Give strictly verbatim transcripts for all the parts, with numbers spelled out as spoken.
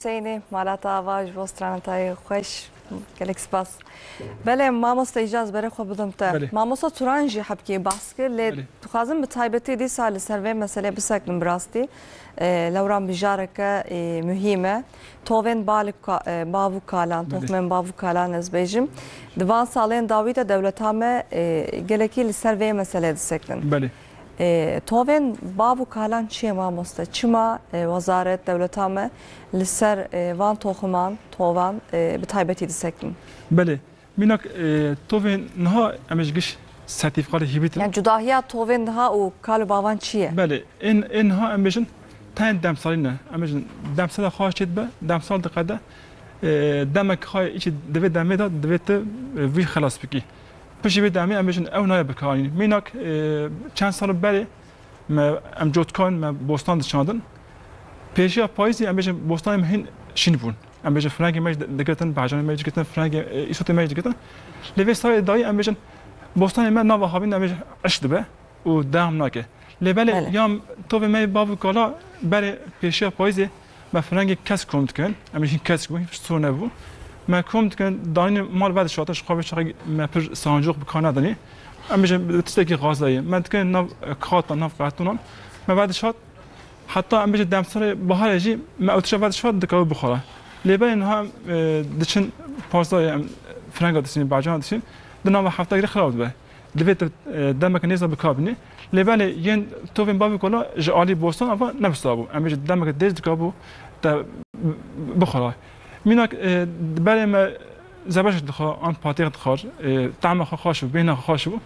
Hüseyinê, mala te ava ji bo stranetayê xweş. Gelek spas. Belê, mamoste îcaz berê xwe bidim te. Belê. Mamosta Turan jî hebkê bahs kir, lê Belê. dixwazim bi taybetî dîsa li ser vê meselê bisekinin bi rastî. E, lewra mijareke, e, muhîm e. Tovên balik ka-, e, bav û kalan, Belê. toxmên bav û kalan ez bêjim. Di van salên dawî de dewleta me, e, gelekî li ser vê meselê disekinin. Belê. E, tovên bav û kalan çi ye mamoste? Çima, e, wezaret, dewleta me li ser, e, van toximan, tovan, e, bi taybetî disekinin? Belê. Mînak, e, tovên niha em ê ji giş sertîfîka li hîbîtin. Yani cudahiya tovên niha û kal û bavan çi ye? Belê. Ên, ên niha em bêjin tenê demsalî ne. Em bêjin demsala xwe çê dibe, demsal diqede, e, demek xwe îçî di vê demê de divê tu, e, vî xelas bikî. Piştî vê demê em bêjin ew nayê bikaranîn. Mînak, e, çend sal berê me, em cotkan, me bostan diçandin. Pêşiya payîzê em bêjin bostanê me hîn şîn bûn. Em bêjin firengê me jî digitin, bacanê me jî digitin, firengê, e, îsotê me jî digitin. Lê vê salê dayî em bêjin bostanê me nava havîn em bêjin eşk dibe û dewam nake. Lê belê Belê. ya tovê me yê bav û kala berê pêşiya payîzê me firengê kesk kom dikin. Em ê hîn kesk bû, hîn pişt sor nebû. Me kom dikin, danînê mal vedişatin, ji xwe vê çaxê me pir sancok bi kar nedanî. Em bêjin bi tiştekî xazayî. Me dikin nav, e, katan, nav kartonan. Me vedişat, heta em bêjin demsalê biharê jî me ew tişta vedişat dikeve bixwara. Lê belê niha, e, diçin pazdayê em firenga dişîn, bacana dişîn, di nava hefta girê xirab dibe. Divê tu, e, demeke nêz de bikabînî. Lê belê yên tovên bavê kola ji alî bostan ava nebistabû. Em ê ji demeke dêz dikabû te bixwara. Mînak, e, berê me zebeş dixwar, an patêx dixwar, e, tahma xwe xweş bû, bêhna xwe xweş bû.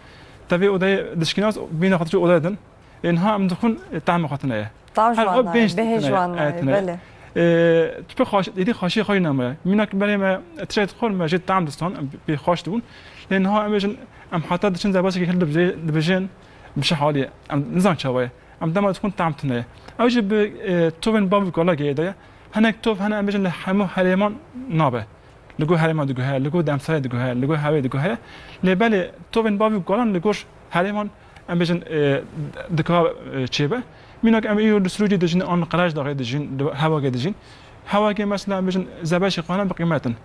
Te vê odeyê dişkînas, bêhna xwe diçû odeyê din. Ê niha em dixwin, e, tahma xwe tune ye. Tam ji Her wan xwe nayê, bêhn bêhê tune ji ye. wan E, nayê, tune ye. belê. E, tu pê xweş, êdî xweşiyê xwe yê nemaye. Mînak berê me tişek dixwar, me jê tam distan, em pê xweş dibûn. Lê niha em bêjin, em heta diçin zebaşekî hil dibijê-, dibijên, bi şi halî, em nizan çawa ye. Em dema dixwin tam tune ye. Ew jî bi, e, tovên bav û kala geyê de ye. Hinek tov hene em bêjin li hemû herêman nabe. Li gor herêma diguhere, li gor demsalê diguhere, li gor hewê diguhere. Lê belê tovên bav û kalan li gor herêman, em bêjin, e, dika, e, çêbe. Mînak em îro li Sirûcê dijîn, an Qerejdaxê dijîn, li Hewagê dijîn. Hewagê mesela em bêjin zebeşê xwe hene bi qîmet in.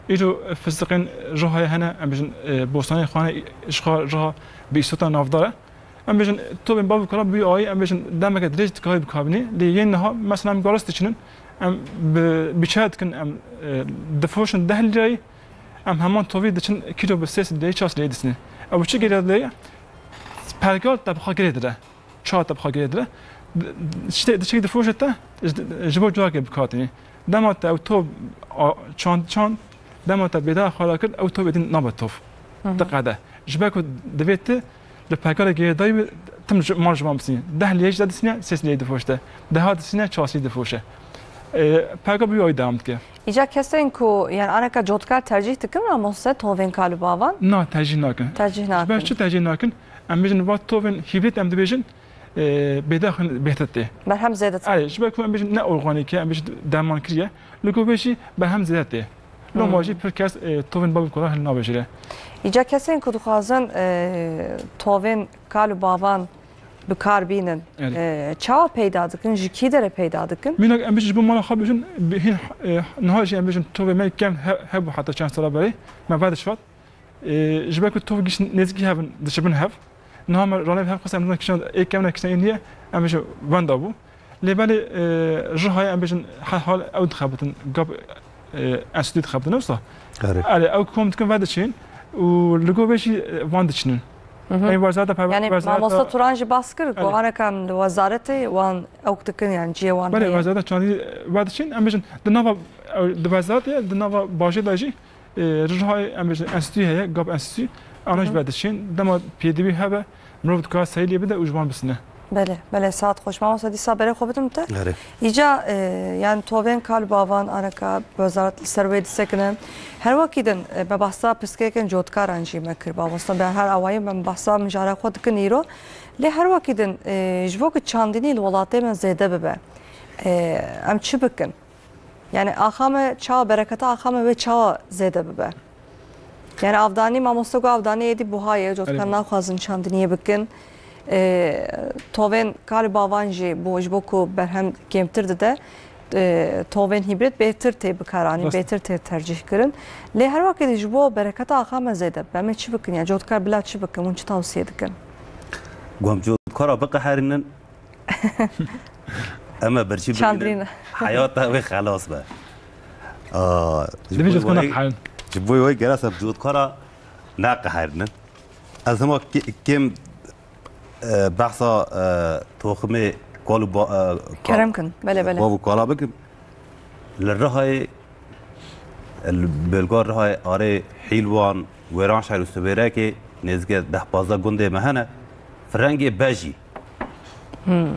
Îro fistiqên Rihayê hene, em bêjin, e, bostanê xwe hene, ji xwe Riha bi îsota navdar e. Em bêjin, tovên bav û kala bi wî ayî, em bêjin, demeke dirêj dikare bikabînî. Lê yên niha, mesela, em garis diçinin, em bi, bi çaya dikin, em, e, difiroşin deh lîreyî, em heman tovî diçin kîlo bi sê sed lîreyî, çar sed lîreyî disînin. Ew çi girê dilê? Pergal te bi xwe girê dire. Çaya te bi xwe girê dire. Di-, tiştê, tiştekî difiroşe te, ji, ji bo cuarkê bikatînî. Dema te ew tov a, çand, çand, dema te bêdaya xwe re kir, ew tov êdî nabe tov. Hı hı. Diqede. Ji ber ku divê tu li pergalê girêdayî be, tim ji, mal ji wan bisîne. Deh lîrê ji te disîne, sê sed lîrê difiroşte. Deha disîne, çar sed difiroşe. E, pergal bi wî ayî dewam dike. Îca kesên ku, yani, aneka cotkar tercîh dikin, mamoste, tovên kal û bavan? Na, tercîh nakin. Tercîh nakin. Ji ber çi tercîh nakin? Em bêjin, va tovên hîbrid em dibêjin, e, bêdexin bêhtir tê. Berhem zêde tê. Erê, ji ber ku em bêjin ne organîk e, em bêjin derman kiriye, li gor vê jî berhem zêde tê. Loma Hmm. jî pir kes, e, tovên bav û kala hilnabijêre. Îca kesên ku dixwazin, e, tovên kal û bavan bi kar bînin, Erê. e, çawa peyda dikin, ji kî derê peyda dikin? Mînak em bêjin ji bo mala xwe bêjin, bi hîn, e, niha jî em bêjin tovê me kevn he-, hebû heta çend sala berê, me vedişat. E, ji ber ku tov giş nêzîkî hev in, dişibin hev. Niha me ranê hev xwest em dibin kişan ê kevne kişan ê niye, em bêjin wenda bû. Lê belê, e, Rihayê em bêjin her hal ew dixebitin, gap, e, enstîtû dixebitin, ne wisa? Erê. Erê, ew kom dikin vediçin û li gor vê jî, e, van diçinin. Hı hı. Ey wezareta perwer-, Yani wezareta mamosta Turan jî bas kir, Erê. gohaneka em li wezaretê wan ew dikin, yani cihê wan Belê, heye. wezareta çandî vediçin, em bêjin di nava, ew, di wezaretê, di nava bajê de jî, e, Rihayê em bêjin enstîtû heye, gap enstîtû, ana jî Hı hı. vediçin, dema pêdivî hebe, mirov dikare serî lê bide û ji wan bisîne. Belê, belê, saet xweş. Mamosta dîsa berê xwe bidim te. Erê. Îca, e, yani tovên kal bavan aneka wezaret li ser wê disekine. Her wekî din, e, me behsa pirsgirêkên cotkaran jî me kir. Mamosta be her awayî me behsa mijara xwe dikin îro. Lê her wekî din, e, ji bo ku çandinî li welatê me zêde bibe, e, em çi bikin? Yani axa me çawa, bereketa axa me wê çawa zêde bibe? Yani avdanî, mamoste got avdanî êdî buha ye, cotka Erê. naxwazin çandiniyê bikin. E, tovên kal û bavan jî bû, ji bo ku berhem kêmtir dide. e, tovên hîbrid bêtir tê bikaranîn, Rast. bêtir tê tercîh kirin. Lê her wekî dî ji bo bereketa axa me zêde bibe, em ê çi bikin? Ya cotkar bila çi bikin? Hûn çi tawsiye dikin? Gom cotkara biqeherînin. Em ê birçî bigînin. Çandrîne. Heyata wê xelas be. Aa, ji Divê bo cotkar wê, neqeherin. Ji bo wê gerek em cotkara neqeherînin. Ez hema kê-, kêm, e, behsa, e, toximê kal û ba-, e, kal-, Kerem kin. Belê, belê. Bav û kala bikim. Li Rihayê, li bölga Rihayê arê Hîlwan, Wêranşehir û Sibêrekê nêzîkê deh pazdeh gundê me hene. Firengê bejî. Hmm.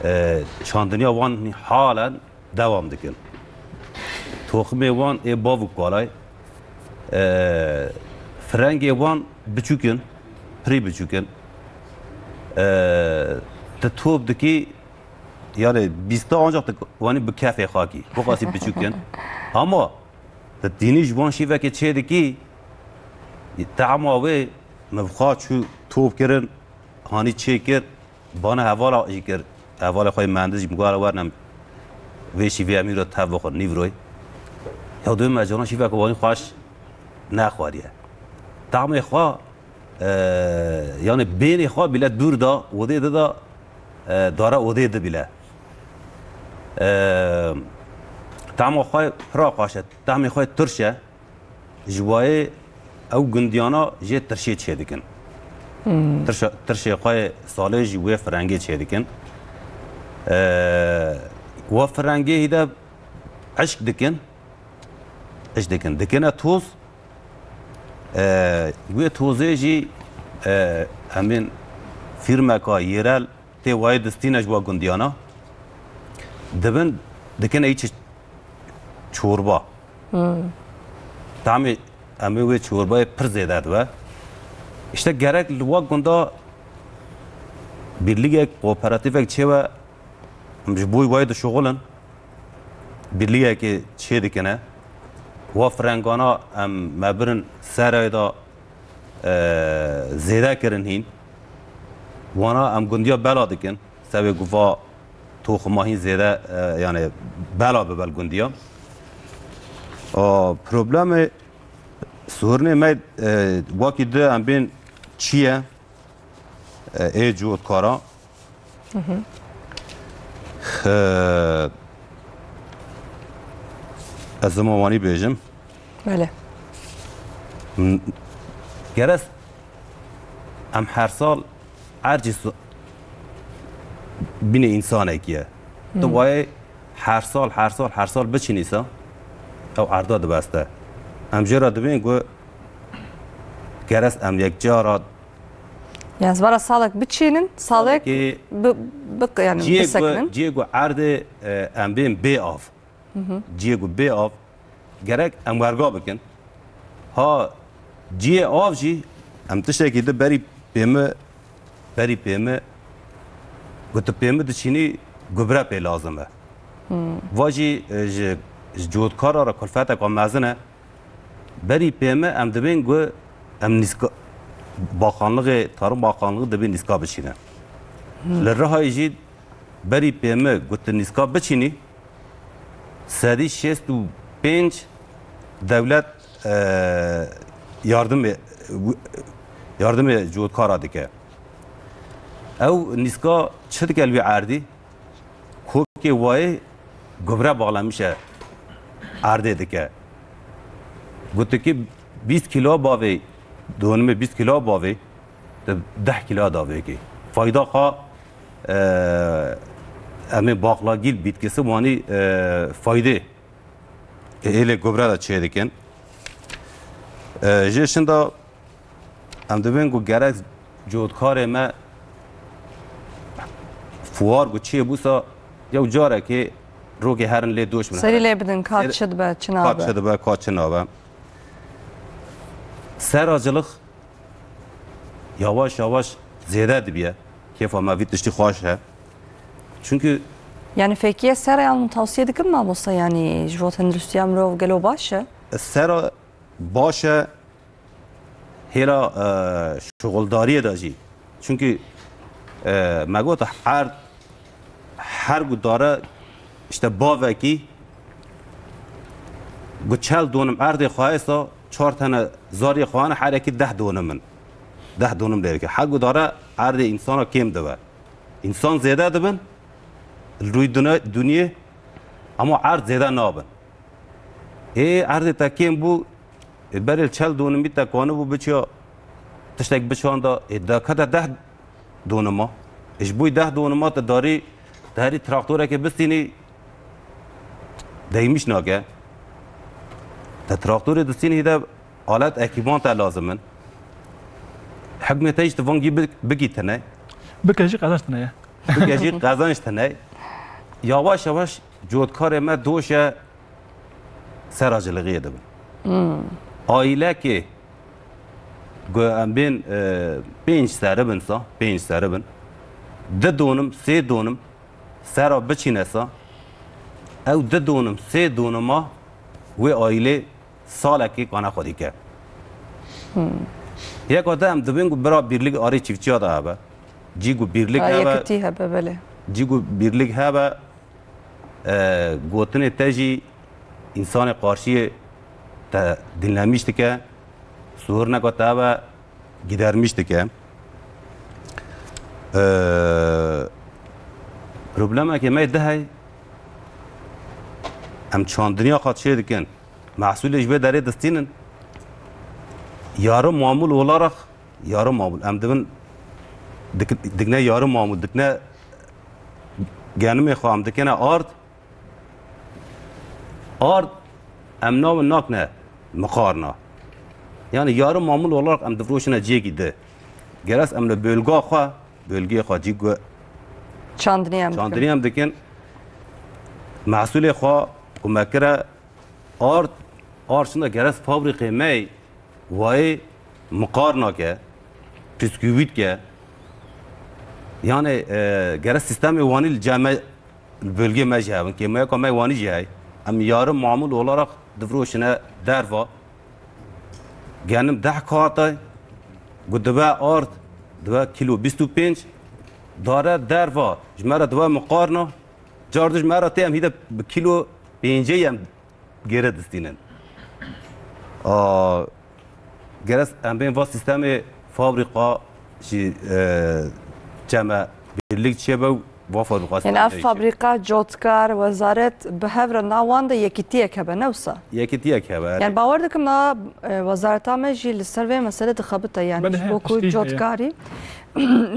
E, çandiniya wan halen devam dikin. Toximê wan ê bav û kalay. E, firengê wan biçûk in, pirî biçûk in. E, tu top dikî, yani bîsta ancak tu wanî bi kefê xakî. Bu qasî biçûk in. Ama tu tînî ji wan şîvekê çê dikî, tehma wê min bi xwe çû top kirin, hanî çê kir, bana hevala jî kir. Hevalê xwe yê mehendiz jî min got, "Were wernem vê şîvê em îro tev bixwin, nîvroyê." Ya duyê me cana şîveke wanî xweş nexwariye. Tahmê xwe, e, yani bênê xwe bile dûr da, odê di da, e, dara odê di bile. E, tahma xwe pira xweş e, tahmê xwe tirş e. Ji wayê ew gundiyana jê tirşê çêdikin. Hmm. Tirşa-, tirşê xwe yê salê jî wê firengê çêdikin. Ee, wa firengê hî de eşk dikin. Eşk dikin. Dikine toz. Ee, wê tozê jî, ee, emên fîrmeka yerel tê wayê distîne ji wa gundiyana. Dibin dikine îçi çorba. Hmm. Tamê em ê wê çorbayê pir zêde dibe. Îşte gerek li wa gunda birlîgek, kooperatîfek çêbe, em ji bo wayê dişuxulin. Birlîgekê çê dikine. Wa firengana em me birin serayê de, e, zêde kirin hîn. Wana em gundiya bela dikin. Sebê ku va toxima hîn zêde, e, yani bela bibe li gundiya. A, problemê sorunê me, e, wekî di em bên çi ye? E, ê cotkara. Hı hı. E, ez ziman wanî bêjim. Belê. M-, Gerek em her sal ercî su-, bînê însanekî ye. Tu Hmm. wayê her sal, her sal, her sal biçînîsa, ew erda dibeste. Em jê re dibên ku gerek em yekcara Yani, ez vara salek biçînin, salek Salekê bi, bi, yani ciyê ku, bisekinin. Ciyê ku erdê, e, em bên bê av. Hı hı. Ciyê ku bê av, gerek em werga bikin. Ha ciyê av jî, em tiştekî di berî pêmi, berî pêmi, ku tu pêmi diçînî, gubre pê lazim e. Hmm. Va jî, e, ji, ji cotkara re kulfeteka mezin e. Berî pêmi em dibên ku em nîska, Bakanlığê, Tarım Bakanlığı dibê nîska biçîne. Hmm. Li Rihayê jî berî pêmi ku tu nîska biçînî, sedî şêst û pênc dewlet, e, yardimê, yardimê cotkara dike. Ew nîska çi dike li wî erdî? Kokê wayê gubre bağlamış e erdê dike. Gotikî bîst kilo bavê, donimê bîst kilo bavê, di deh kilo davêkê. Fayda xwe, e, em ê baklagîl bitkisi wanî, e, faydê ê êlê gubre de çêdikin. E, jê şinda em dibên ku gerek cotkarê me fuar ku çê bûsa yew carekê rokê herin lê doş bin. Serî lê bidin, ka çi dibe, çi nabe. Ka çi dibe, ka çi nabe. Seracılık yavaş yavaş zêde dibiye. Kêfa me vî tiştî xweş e. Çünkü Yani fêkiye sera yan tavsiye dikim mamosta, yani ji bo tenduristiya mirov gelo baş e? Sera baş e, hêla, e, şuxuldariyê de jî. Çünkü, e, me got her, her ku dare işte bavekî got çel donim erdê xwe hêsa, çar tane zariyê xwe hene, herekî deh donim in. Deh donim lê dike. Her ku dare erdê însana kêm dibe. Însan zêde dibin li rûyê dune-, duniyê, ama erd zêde nabin. Ê erdê te kêm bû, ê berê li çel donimî te kanibû biçiya tiştek biçanda, ê dakete deh donima. Ê ji bo deh donima te darî, te herî traktorekê bistînî, deymiş nake. Te traktorê distînî de alet ekîban te lazim in. Hikmê te jî tu vangî bi-, bigî tine. Bike jî qezenç tine ye. Bike jî qezenç tine. Yavaş yavaş cotkarê me doşe seracilixiyê dibin. Aîlekê ku em bên, e, pênc seri bin sa, pênc seri bin. Di donim, sê donim sera biçîne sa, ew di donim, sê donima wê aîlê salekê kane xwedî ke. Yeka de em dibên ku bira birlik arê çiftçiya de hebe. Cî ku birlik Ha, hebe, yekitî hebe, belê. Cî ku birlik hebe, e, gotinê te jî însanê qarşiyê te dinlemîş dike, suhurneka te hebe gidermîş dike. E, problemekê me di hey, em çandiniya xwe çê dikin, mehsulê ji vê derê distînin, yarı mamul olarak, yarı mamul, em dibin dik-, dikine yarı mamul, dikine genimê xwe em dikine ard, ard em nabin nakine miqarna. Yani yarı mamul olarak em difiroşine ciyekî di. Geres em li bölga xwe, bölgeyê xwe cî ku Çandinî em dikin. Çandinî em dikin. Mehsulê xwe ku me kire ard, ard şinda geres fabrîqê me wayê miqar nake, bisküvît ke. Yani, e, geres sîstemê wanî li cem me, li bölgê me jî hebin. Kêmayeka me wanî jî hey. Em yarı mamul olarak difiroşine derva. Genim deh kata, ku dibe ard, dibe kilo bîst û pênc, dare derva, ji me re dibe miqarna, car du ji me re tê em hîde bi kilo pêncê em gêre distînin. A, geres em bên va sîstemê fabrîqa jî, e, çeme birlik çêbe û va fabrîqa Yani ev sîstemê jî çêbe. Fabrîqa, cotkar, wezaret bi hev re nav wan de yekîtiyek hebe, ne wisa? Yekîtiyek hebe, erê. Yani bawer dikim na, e, wezareta me jî li ser vê mesele dixebite. Yani Belê, ji he, bo ku piştî heye. Cotkarî,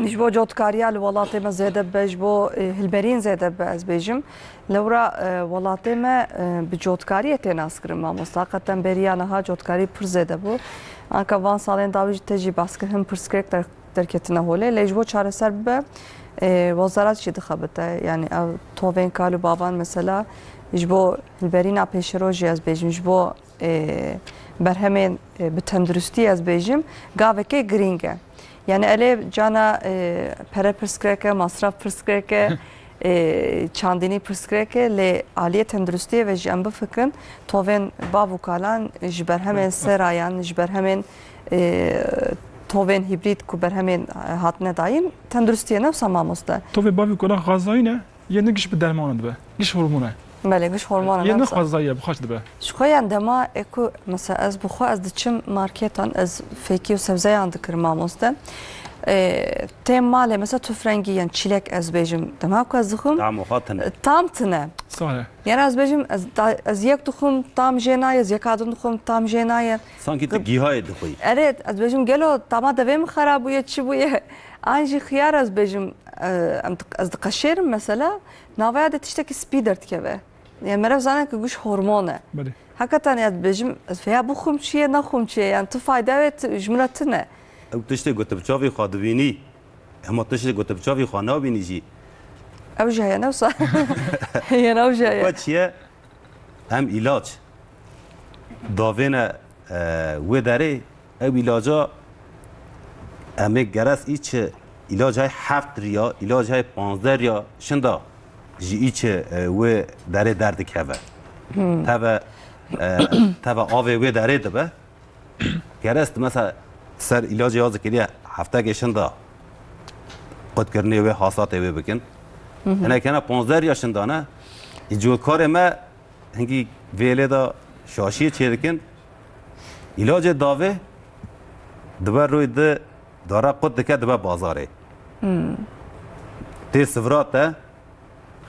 ji bo cotkariya li welatê me zêde bibe, ji bo, e, hilberîn zêde bibe, ez bêjim. Lewra, e, welatê me, e, bi cotkariyê tê naskirin mamosta. Heqeten beriya niha cotkarî pir zêde bû. Anka van salên dawî jî te jî baskir hin pirsgirêk der-, derketine holê. Lê ji bo çareser bibe, e, wezaret jî dixebite. Yani ev tovên kal û bavan mesela ji bo hilberîna pêşerojê ez bêjim, ji bo, e, berhemên, e, bi tenduristî ez bêjim, gavekê girîng e. Yani elê cana, e, pere pirsgirêk e, masraf pirsgirêk e, e, çandinî pirsgirêk e, lê aliyê tenduristiyê ve jî em bifikirin, tovên bav û kalan ji berhemên serayan, ji berhemên, e, tovên hîbrîd ku berhemên, e, hatine dayîn, tenduristiyê ne wisa mamoste. Tovê bav û kalan xwezayî ne? Yê ne giş bi derman dibe. Giş hormon e. Belê, giş hormon e, Yê ne ne wisa. Xwezayî ye, bi xweş dibe. Ji xwe yan dema ê ku, mesela ez bi xwe ez diçim marketan, ez fêkî û sebzeyan dikirim mamoste. Ê, têm malê, mesela tufrengî yan çilek ez bêjim, dema ku ez dixwim, Tam û xwe tune. Tam tune. Sare. Yani ez bêjim, ez, da, ez yek dixwim, tam jê nayê, ez yeka din dixwim, tam jê nayê. Sanki tu Gib- gîhayê dixwî. Erê, ez bêjim, gelo tama devê min xera bûye, çi bûye? An jî xiyar ez bêjim, e, em di-, ez diqeşêrim mesela, navaya de tiştekî spî derdikeve. Yani meriv zane ki guş hormon e. Belê. Hakikaten ya dibêjim, ez vêya bixwim çi ye, nexwim çi ye. Yani tu fayda wê tu, ji min re tune. Ew tiştê ku tu bi çavê xwe dibînî, hema tiştê ku tu bi çavê xwe nabînî jî. Ew jî heye ne wisa. Heye ne ew jî heye. Xwe çi ye? Em îlaç davêne, e, wê derê, ew îlaca em ê geres î çi îlac hay heft riya, îlac hay panzdeh riya, şinda ji î çi, e, wê derê derdikeve. Hmm. Teve, e, teve avê wê derê dibe. Geres tu mesela ser îlacê ya zikiriye heftekê şinda qutkirinê wê hasatê wê bikin. Hı hı. Hinek hene panzdeh riya şinda ne? Cotkarê me hingî vêlê de şaşiyê çêdikin. Îlacê davê dibe rûyê di dare qut dike dibe bazarê. Hmm. Tê sivra te,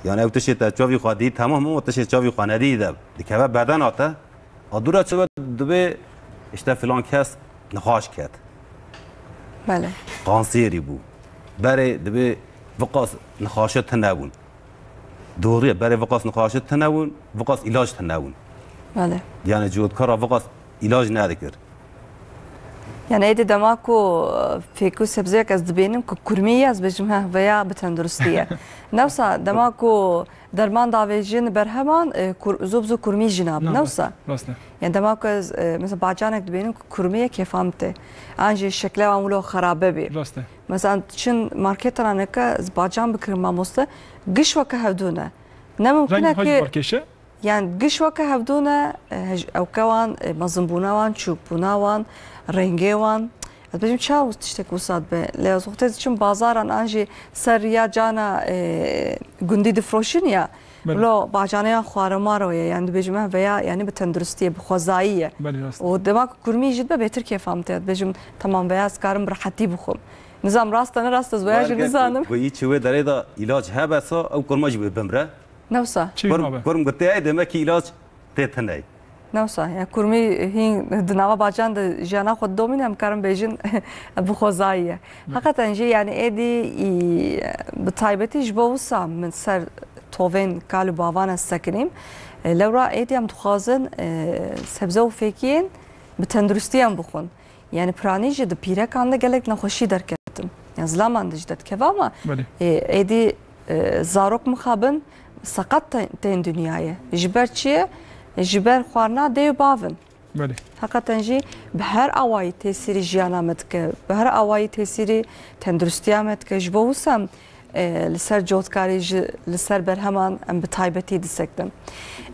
yani ew tişê te çavî xwe dî, temam o tişê çavî xwe nedî de dikeve bedena te. A dû re çi be dibê işte filan kes nixaş ket. Belê. Kanserî bû. Berê dibê viqas nixaşe tune bûn. Doğru ye, berê viqas nixaşe tune bûn, viqas îlac tune bûn. Belê. Yani cotkara viqas îlac nedikir. Yani êdî dema ku, e, fêk û sebzeyek ez dibînim ku kurmî ye, ez bêjim, "Heh, veya bi tenduristî ye." Newsa dema ku derman davêjin berheman, e, kur-, zû bi zû kurmî jî nabin. Nabin. Newsa. Rast e. Yani dema ku ez, e, mesela bacanek dibînim ku kurmî ye, kêfa min tê. An jî şekle wan wilo xerabe bî. Rast e. Mesela çin marketan neke ez bacan bikirim mamoste, giş weke hevdû ne. Ne mimkun e ki. Rengê hacî balkêş e. Yani giş weke hevdû ne, e, hej-, ewke wan, e, mezinbûna wan, çûkbûna wan, rengê wan. Ez bêjim çawa tiştek wisa dibe. Lê ez wextê diçim bazaran an jî ser riya cana, e, gundî difroşin ya. Belê. Lo bacaneyan xwaremaro ye. Yani dibêjim em veya yani bi tenduristiyê, bi xwezayî ye. Belê, rast. Û dema ku kurmî jî dibe bêtir kêfa min tê. Dibêjim tamam veya ez karim bi rehetî bixwim. Nizam rast e ne rast ez veya jî nizanim. Ku yî çi wê derê de îlac hebe sa ew kurma jî wê bimre. Newsa. Çi kurm, kurm gotê, "Ey, demek ki îlac tê tiney." Newsa, ya kurmî hîn di nava bacan de jiyana xwe didomîne, em karin bêjin bi xwezayî ye. Hı. Heqeten jî, yani êdî, î, bi taybetî ji bo wisa min ser tovên kal û bavan ez sekinîm. E, lewra êdî em dixwazin, e, sebze û fêkiyên bi tenduristiyan bixwin. Yani piranî jî di pîrekan de gelek nexweşî derketin. Yani zilaman de jî derdikeve ama, belê, e, êdî, e, zarok mixabin seqet te-, tên dinyayê. Ji ber çi ye? Ji ber xwarina dê û bavin. Belê. Heqeten jî bi her awayî tesîrî jiyana me dike, bi her awayî tesîrî tenduristiya me dike. Ji bo wisa em e, li ser cotkarî ji, li ser berheman em bi taybetî disektin.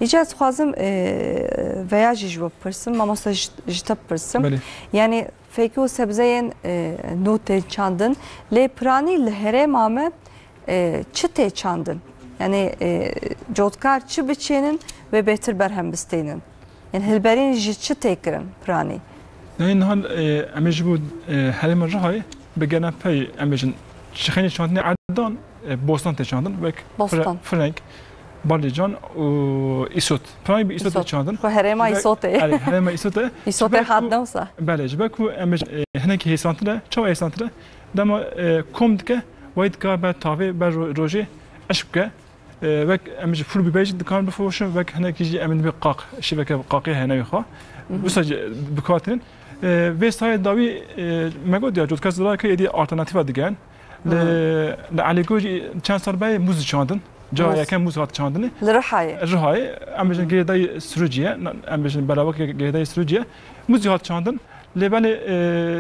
Îca ez dixwazim, e, veya jî ji we bipirsim, mamoste ji, ji te bipirsim. Belê. Yani fêkî û sebzeyên, e, nû tên çandin, lê piranî li herêma me, e, çi tê çandin? Yani, e, cotkar çi biçênin wê bêtir berhem bistênin? Ên hilberîn ji çi tê kirin piranî? Yanî niha, e, em ê ji bo, e, herêma Rihayê bi genepey, em bêjin, çixênê çandinê erdan, e, bostan tê çandin, wek Bostan. fre-, fireng, balîcan û îsot. Piranî bi îsot tê çandin. Xwe herêma îsotê. Erê, herêma îsotê. Îsotê hat newsa. Belê, ji ber ku em bêjin, e, hinekî hêsantir e, çawa hêsantir e? Dema, e, kom dike, wayî dikare ber tavê, ber ro-, rojê eşk bike. E, wek em ji fûl bibê jî dikarin bifiroşin, wek hinekî jî em ê dibê qaq, şîveke qaqê hene wê xwe. Mhm. Wisa jî bi kar tînin. E, vê sayê dawî, e, me got ya, cotkar zira ke êdî alternatîfa digerin. Li, mhm, li Elîgo jî çend sal berê mûz çandin. Cara yekem mûz hat çandinê. Li Rihayê. Rihayê. Em bêjin girêdayî Sirûcî ye. Em bêjin belavek girêdayî Sirûcî ye. Mûz jî hat çandin. Lê belê,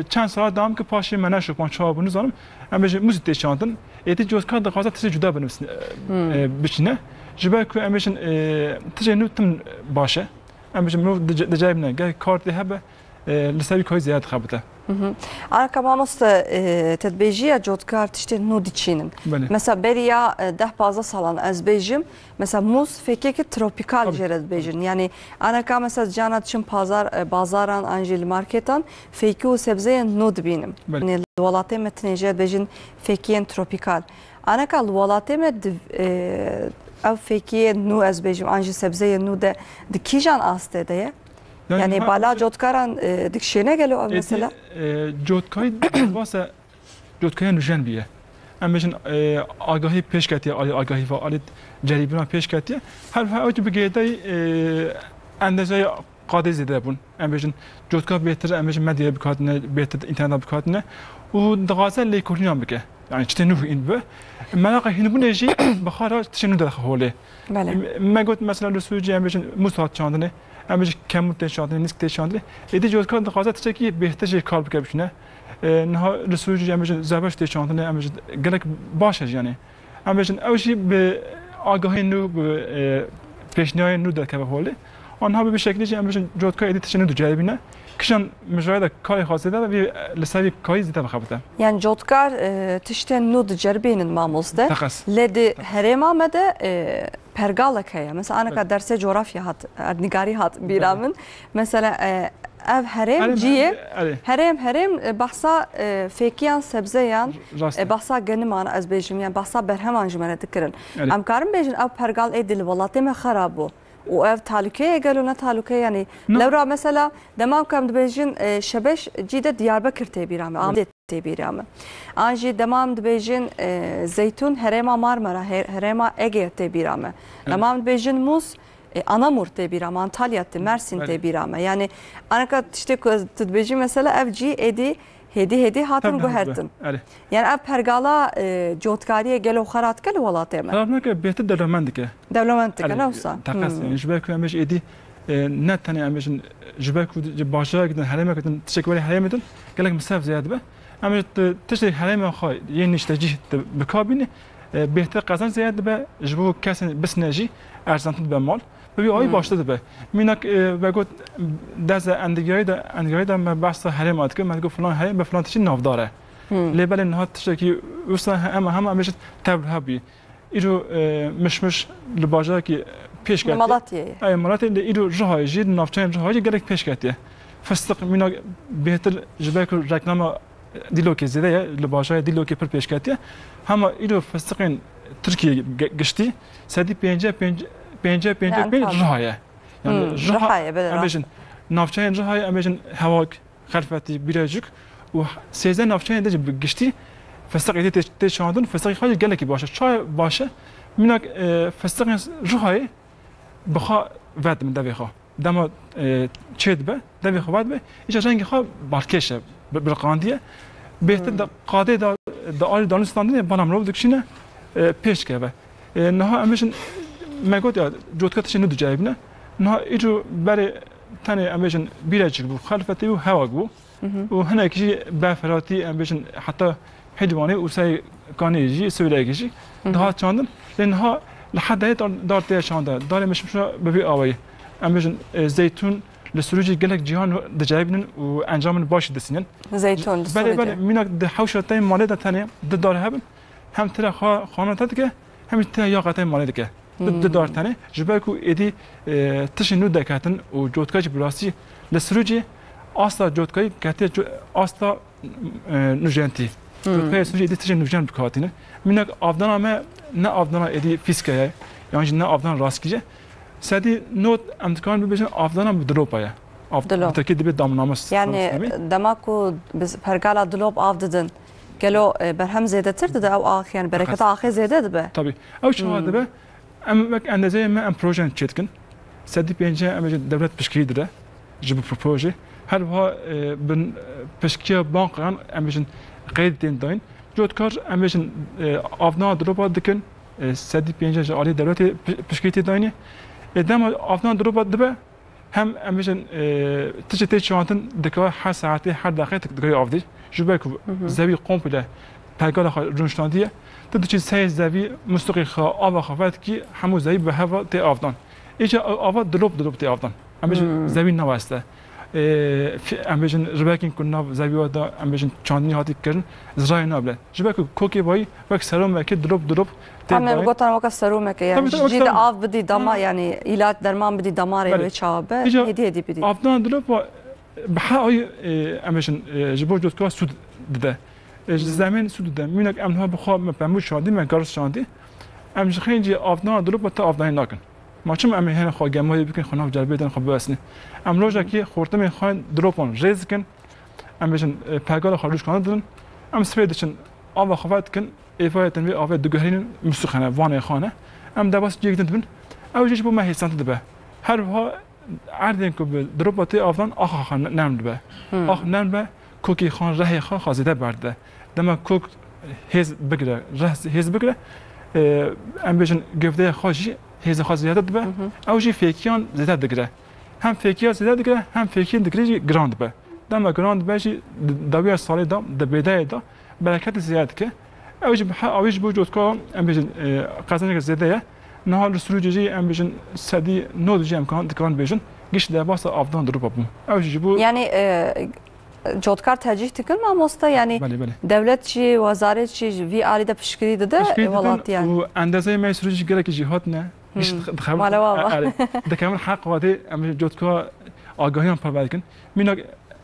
e, çend sala dam ki paşê me neşo, çawa bû nizanim. Em bêjin mûzî tê çandin. Êdî cotkar dixwaze tiştê cuda binivîsin, e, e, biçîne. Ji ber ku em bêjin, e, tiştê nû tim baş e. Em bêjin mirov dice-, dicayibîne. Ger kar tê hebe, e, li ser wî karî zêde dixebite. Mhm. Anaka mamoste, e, te dibêjî ya cotkar tiştê nû diçînin. Belê. Mesela beriya, e, deh pazdeh salan ez bêjim, mesela mûz fêkeke tropîkal jê re dibêjin. Yanî aneka mesela cana diçin pazar, e, bazaran an jî li marketan fêkî û sebzeyên nû dibînim. Belê. Yanî li welatê me tinê jê re dibêjin fêkiyên tropîkal. Aneka li welatê me di, e, ev fêkiyên nû ez bêjim an jî sebzeyên nû de di kîjan astê de ye? Yanî bala cotkaran, e, dikişêne gelo ev mesela? Êdî, e, cotkarî derbasa cotkariya nûjen bûye. Em bêjin, e, agahî pêş ketiye, alî agahî ve alî ceribîna pêş ketiye. Her, her wekî bi girêdayî, e, endezeyê qadê zêde bûn. Em bêjin, cotkar bêhtir, em bêjin, medyaya bikatine, bêhtir înterneta bikatine û dixwaze lêkolînan bike. Yani çitê nû hîn bibe. Meraqa hînbûnê jî bixara tiştê nû derxe holê. Belê. Me, me got mesela li Sûriyê em bêjin mûz hat çandinê, em bêjin kemûr tê çandinê, nîsk tê çandinê. Êdî cotkar dixwaze tiştekî bêhtir jê kar bike biçûne. E, niha li Sûriyê em bêjin zebeş tê çandinê, em bêjin gelek baş e jî yanî. Em bêjin ew jî bi agahiyên nû, bi, e, pêşniyarên nû derkeve holê. Anha bi vî şeklî jî em bêjin cotkar êdî tiştê nû diceribîne. Kişan mijayê de karê xwe zêde be, vî, li ser vî karî zêde bixebite. Yani cotkar, e, tiştên nû diceribînin mamoste. Teqez. Lê di herêma me de, e, pergalek heye. Mesela aneka Evet. dersê coğrafya hat, erdnîgarî hat bîra Belê. min. Mesela, e, ev herêm Erê, ciyê, erê. herêm, herêm, e, behsa, e, fêkiyan, sebzeyan, Rast e, e. behsa geniman ez bêjim, yani behsa berheman ji me re dikirin. Erê. Em karin bêjin ev pergal êdî li welatê me xera bû. Û ev talûke ye gelo ne talûke ye? Yanî No. lewra mesela dema ku em dibêjin, e, Şebeş cî de Diyarbekir tê bîra me, Belê. Amedê tê bîra me. An jî dema em dibêjin, e, Zeytûn herêma Marmara, her-, herêma Ege tê bîra me. Evet. Dema em dibêjin Mûs, e, Anamur tê bîra me, Antalya tê, Mersin Belê. tê bîra me. Yanî aneka tiştê ku ez tu dibêjî mesela ev cî êdî hêdî hêdî hatin Tabii, guhertin. Erê. Yani ev pergala, e, cotkariyê gelo xera dike li welatê me? Xerab neke, bêhtir dewlemend dike. Dewlemend dike, Erê, ne wisa? Teqez, Hmm. yani ji ber ku em ê ji êdî, e, ne tenê em ê ji, ji ber ku ji bajarekî din, herêmekî din, tiştek werê herêmê din, gelek misref zêde dibe. Em ê ji ti-, tiştek herêma xwe yê niştecî di bikabînî, e, bêhtir qezenc zêde dibe, ji bo kesên bisine jî erzantir dibe mal. Bi vî awî Hmm. baştir dibe. Mînak, e, vegot, deze endigarî de, endigarî de me behsa herêma dikir, me digot filan herêm bi filan tiştî navdar e. Hmm. Lê belê niha tiştekî wisa he-, hema, hema em bêjin tevlihe bûyî. Îro, e, mişmiş li bajarekî pêş Li ketiye. Malatiyê ye. Ey, Malatiyê lê îro Rihayê jî, li navçeyên Rihayê jî gelek pêş ketiye. Fistiq mînak bêhtir ji ber ku reklama Dîlokê zêde ye, li bajarê Dîlokê pir pêş ketiye. Hema îro fistiqên Tirkiyê ge-, giştî sedî pêncî pênc, pêncî pênc Rihayê. Yani Hmm, Riha, Rihayê, belê, em rast. bêjin, navçeyên Rihayê, em bêjin Hewak, Xelfetî, Bîrecik û sêzdeh navçeyên din jî bi giştî fistiq êdî tê, tê çandin, fistiqê xwe jî gelekî baş e. Çawa baş e? Mînak, e, fistiqên Rihayê bi xwe vedibin devê xwe. Dema, e, çê dibe, devê xwe vedibe, îca rengê xwe balkêş e, bi-, birqandiye. Bêhtir Hmm. di qadê de, di alî danûstandinê bala mirov dikişîne, e, pêş dikeve. E, niha em bêjin, me got ya, cotka tiştê nû diceribîne. Niha îro berê tenê em bêjin Bîrecik bû, Xelfetê bû, Hewak bû. Mhm. Û hinek jî berfirehî em bêjin heta Hîlwanê û Serê Kanê jî, Siwêrekê jî Mhm. dihat çandin. Lê niha li her derê dar, dar tê çandin. Darê mişmişa bi vî awayî. Em bêjin, e, zeytûn li Sirûcê gelek cîhan diceribînin û encamên baş distînin. Zeytûn li Belê, Sirûcê. belê. Mînak di hewşa te malê de tenê di dar hebin. Hem tira xwe xana te dike, hem jî tira yaxa te malê dike. Di, di Hmm. dar tenê. Ji ber ku êdî, e, tiştên nû derketin û cotka jî bi rastî li Sirûcê asta cotkayî ketiye co-, asta, e, nûjentî. Hmm. Cotkayê Sirûcê êdî tiştên nûjen dihatîne. Mînak avdana me ne avdana êdî fîzike ye, yan jî ne avdana rastgîr e. Sedî nod em dikarin bibêjin avdana bi dilopa ye. Av-, Dilop. bi tirkî dibê damnamus, Yani damnamus dibê. dema ku biz pergala dilop av didin, gelo, e, berhem zêdetir dide ew ax, yani bereketa Qet. axê zêde dibe? Tabii. Ew çawa Hmm. dibe? Em wek endezeyê me em projen çêdikin. Sedî pêncî em bêjin dewlet piştgirî dide ji bo proje. Her wiha, e, bin, e, piştgiya bankayan em bêjin qeyd tên dayîn. Cotkar em bêjin, e, avdana dilopa dikin. E, sedî pêncî ji alî dewletê pi-, piştgirî tê dayînê. E, dema avdana dilopa dibe, hem em bêjin, e, tiştê tê çandin dikare her saetê, her deqê dik-, dikare avdî. Ji ber ku Hı hı. zevî komple pergala xwe rûniştandiye. Tu diçî serê zevî, muslûqê xwe, ava xwe vedikî, hemû zevî bi heva tê avdan. Îca ew ava dilop dilop tê avdan. Em bêjin Hmm. zevî neweste. E, fi-, em bêjin ribekên ku nav zevî we de, em bêjin çandinî hatî kirin, zirayê nabile. Ji ber ku kokê bayî wek seromekê dilop dilop tê Em ê dayîn. gotan weke seromekê, yani Tabii, tabii, ji cî de seromekê. av bidî dama, Hı. yani îlaç derman bidî damarê Belê. wê çawa be, Îca hêdî hêdî bidî. avdan dilop wa bi her ayî, e, em bêjin, e, ji bo cotka sûd dide. E, ji Hı. zemên sûd dide. Mînak em niha bi xwe me pembû çandî, me garis çandî. Em ji xêncî avdana dilop te avdanê nakin. Ma çima em ê hêne xwe gemayê bikin, xwe nav cerbê din xwe biwesînin? Em rojekê xortimên xwe dilopan rêz dikin. Em bêjin, e, pergala xwe rûşkane didin. Em sibê diçin, ava xwe vedikin, êvarê din vê avê diguherînin, muslûqxane, vanê xane. Em derbas ciyek din dibin. Ew jî ji bo me hêsantî dibe. Her wiha erdên ku bi diropa tê avdan, axa xwe ne-, nerm dibe. Hmm. Ax nerm be, kokê xwe, rehê xwe, xwe zêde berdide. Dema kok hêz bigire, reh hêz bigire, e, em bêjin gövdeya xwe jî hêzê xwe zêde dibe. Hı hı. Ew jî fêkiyan zêde digire. Hem fêkiya zêde digire, hem fêkiyên digire jî giran dibe. Dema giran dibe jî di dawiya salê de, di bêdayê de bereketê zêde dike. Ew jî bi her awê ji bo cotka em bêjin, e, qezenceke zêde ye. Niha li Sirûcê jî em bêjin sedî nod jî em kan, dikarin bêjin. giş derbasa avdan dirûpa bû. Ew jî ji bo Yani e, cotkar tercîh dikin mamoste? Yani Belê, belê. dewlet jî, wezaret jî ji vî alî de piştgirî dide Piştgirî didin welatiyan. Û endezeyê me Sûrî jî gelekî jî hatine. Giş Hmm. dixebin. Mala wa wa. Erê. Dikevin heq wadê em cotka agahiyan parve dikin. Mînak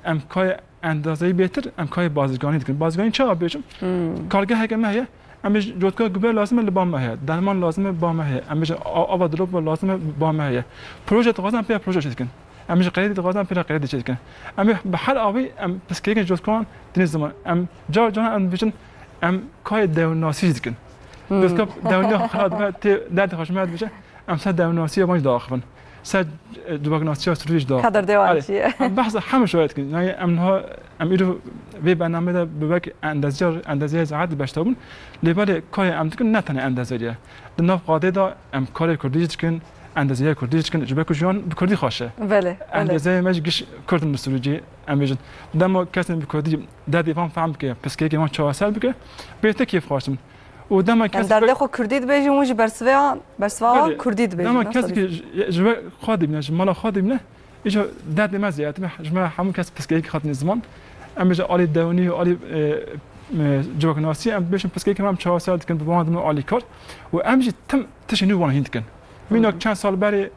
em kayê endazeyî bêtir, em kayê bazirganî dikin. Bazirganî çawa bêjim? Hmm. Kargeheke me heye, em ê cotka guber lazim e li ba me heye. Derman lazim e ba me heye. Em ê a-, ava dilop lazim e ba me heye. Proje dixwazin em pê proje çêdikin. Em ji qeydî dixwazin em pê qeydî çêdikin. Em ê bi her avî em piskeyên cotkan dinê ziman. Em car caran em dibêjin em kayê dewnasî jî dikin. Hmm. Cotka dewniya xwe dime tê derdê xwe ji me dibêje. Em ser dewnasiya van jî diaxivin. Ser, e, civaknasiya Sûriyê jî diaxivin. Ka derdê wan Erê, çi ye? Em behsa hemû şoyê dikin. Yani em niha, em îro vê bernamê de bi wek endeziyar, endeziyar zehmet beşdar bûn. Lê belê karê em dikin ne tenê endeziyarî ye. Di nav qadê de em karê kurdî jî dikin, endeziya kurdî jî dikin. Ji ber ku jiyan bi kurdî xweş e. Belê, belê. Endeziyayê me jî giş kurd in li Sûriyê, em bêjin. Dema kesên bi kurdî derdê van fehm bike, piskeyekê van çareser bike, bêhtir kêfxweş in. Û dema Em kes derdê xwe kurdî dibêjin, hûn jî bersiva, bersiva wan Belê, kurdî dibêjin, dema ne kesê sorry. ki ji, ji we xwe dibîne, ji mala xwe dibîne, îca derdê me zêdetir e. Ji me hemû kes piskeyekî hatine ziman. Em bêje alî dewnî, alî, e, e, civaknasî, em dibêjin piskeyekî me em çareser dikin, bi wan dimin alîkar. Û em jî tim tiştê nû wan hîn dikin. Mînak Hı. çend sal berê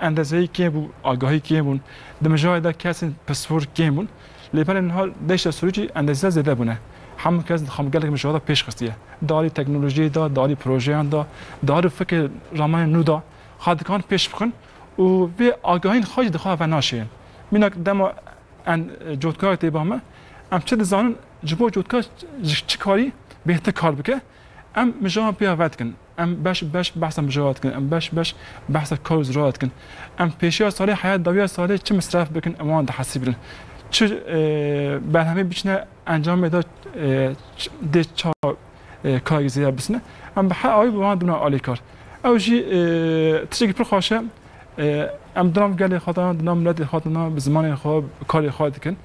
endezeyî kêm bû, agahî kêm bûn. Di mijarê de kesên pispor kêm bûn. Lê belê niha deşta Sûrî jî endeziya zêde bûne. Hemû kes dixwam gelek mijara pêş xistiye. Di alî teknolojiyê de, di alî projeyan de, di alî fikir ramanên nû de, xwe dikan pêş bixin û vê agahiyên xwe jî dixwe venaşêrin. Mînak dema en, cotkayê tê ba me, em çi dizanin, ji bo cotka ji çi karî bêhtir kar bike, em mijaran pê ya vedikin. Em beş beş behsa mijara dikin, em beş beş behsa kar û zira dikin. Em pêşiya salê heya dawiya salê çi misref bikin, em wan dihesibînin. Çi, e, berhemê biçine encamê de, e, ç-, dê ça, e, karek zêde bisine. Em bi her awî bi wan dibine alîkar. Ew jî, e, tiştekî pir xweş e. E, em di nav gelê xwe de, di nav miletê xwe de, bi zimanê xwe, bi karê xwe dikin.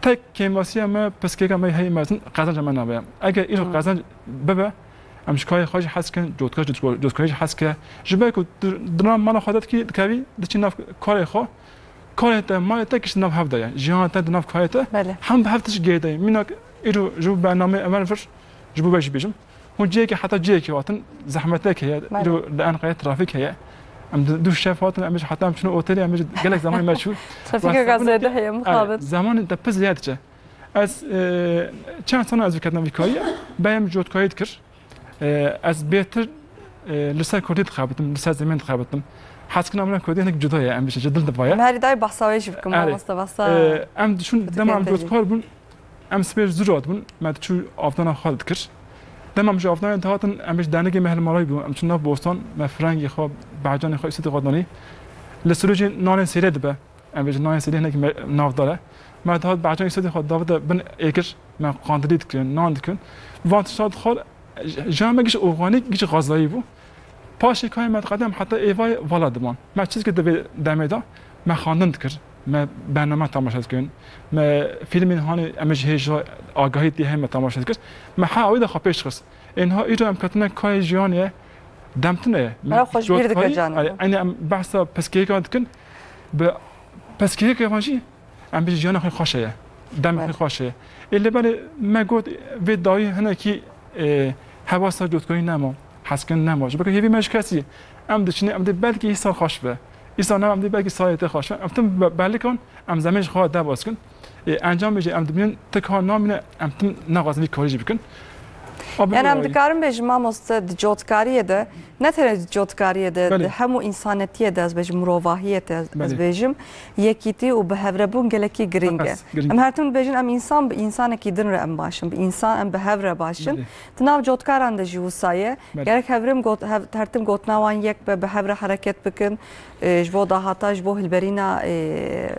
Tek kêmasiya me, piskêka me heye mezin, qezenca me nabe. Eger îro Hmm. qezenc bibe, em ji karê xwe jî hez dikin, cotka, cotka, cotkayê jî hez dike. Ji ber ku di, di nav mala xwe de dikî, dikevî, diçî nav karê xwe, karê te, malê te kişt nav hev de ye. Jiyanê te di nav karê te, Belê. hem bi hev tişt gêde ye. Mînak îro ji bo bernameyê Emervir, ji bo we jî bêjim. Hûn cihekî heta cihekî hatin, zehmetek heye, Belê. îro li Enqerê trafîk heye. Em di, du şev hatin, em jî heta em çûn otelê, em jî gelek zemanê me çû. Trafîkeke Wexta zêde heye, Erê, mixabin. zemanê te pir zêde diçe. Ez, e, çend sala ez diketim vî kariyê, beyem cotkayî dikir. E, ez bêhtir, e, li ser kurdî dixebitim, li ser zimên dixebitim. Hezkirina min kurdî hinek cuda ye, em bêjin, ji dil divaye. Em herî dayê behsa wê jî bikin, Erê. mamoste, behsa E, em diçûn, dema em cotkar bûn, em sibê zû radibûn, me diçû avdana xwe dikir. Dema em ji avdanê dihatin, em ji dernegê me hilmaray bû, em çûn nav bostan, me firengê xwe, behcanê xwe, îsotê xwe danî. Li Sirûcê nanê sêrê dibe. Em bêjin nayên sêdî hinek me-, navdar e. Me dihat behçan îsodê xwe davide bin êkir, me qandilî dikirin, nan dikirin. Van tişta dixwar, j-, jiyan me giş organîk, giş xwezayî bû. Paşê kayê me diqedem heta êvayê vala diman. Me çi dikir di vê demê de? Me xwendin dikir, me bername temaşe dikirin, me fîlmên hanê em ji hêja agahî tê heye me temaşe dikir. Me her awî de xwe pêş xist. Ê niha îro em ketine kayê jiyanê ye, demtine ye. Mera xwe ji bîr dike canê. Erê, eynî em behsa piskêka dikin, bi piskêka van jî em bêjin jiyana xwe xweş heye, demê xwe xweş heye. Ê lê belê me got vê dawî hinekî, e, hewasa cotkayî nema, hezkirin nema. Ji ber ku hêvî me ji kesî ye. Em diçine, em dê belkî îsal xweş be. Îsal nema, em dê belkî salê te xweş be. Em tim be-, belikan, em zemê ji xwe derbas kin. Ê, encamê jî em dibînin, ti kar namîne, em tim naxwazin vî karî jî bikin. Abi, Yani em ayî. dikarin bêjin mamoste di cotkariyê de, ne tenê di cotkariyê de, Belê. di hemû însanetiyê de ez bêjim, mirovahiyê de ez, ez Belê. bêjim, yekîtî û bi hevrebûn gelekî giring e. Beqes giring. Em her tim dibêjin em însan bi însanekî din re em baş in, bi însan em bi hev re baş in. Belê. Di nav cotkaran de jî wisa ye. Belê. Gerek hevrim got-, hev-, her tim gotina wan yek be, bi hev re hereket bikin. E, ji bo dahata, ji bo hilberîna, e,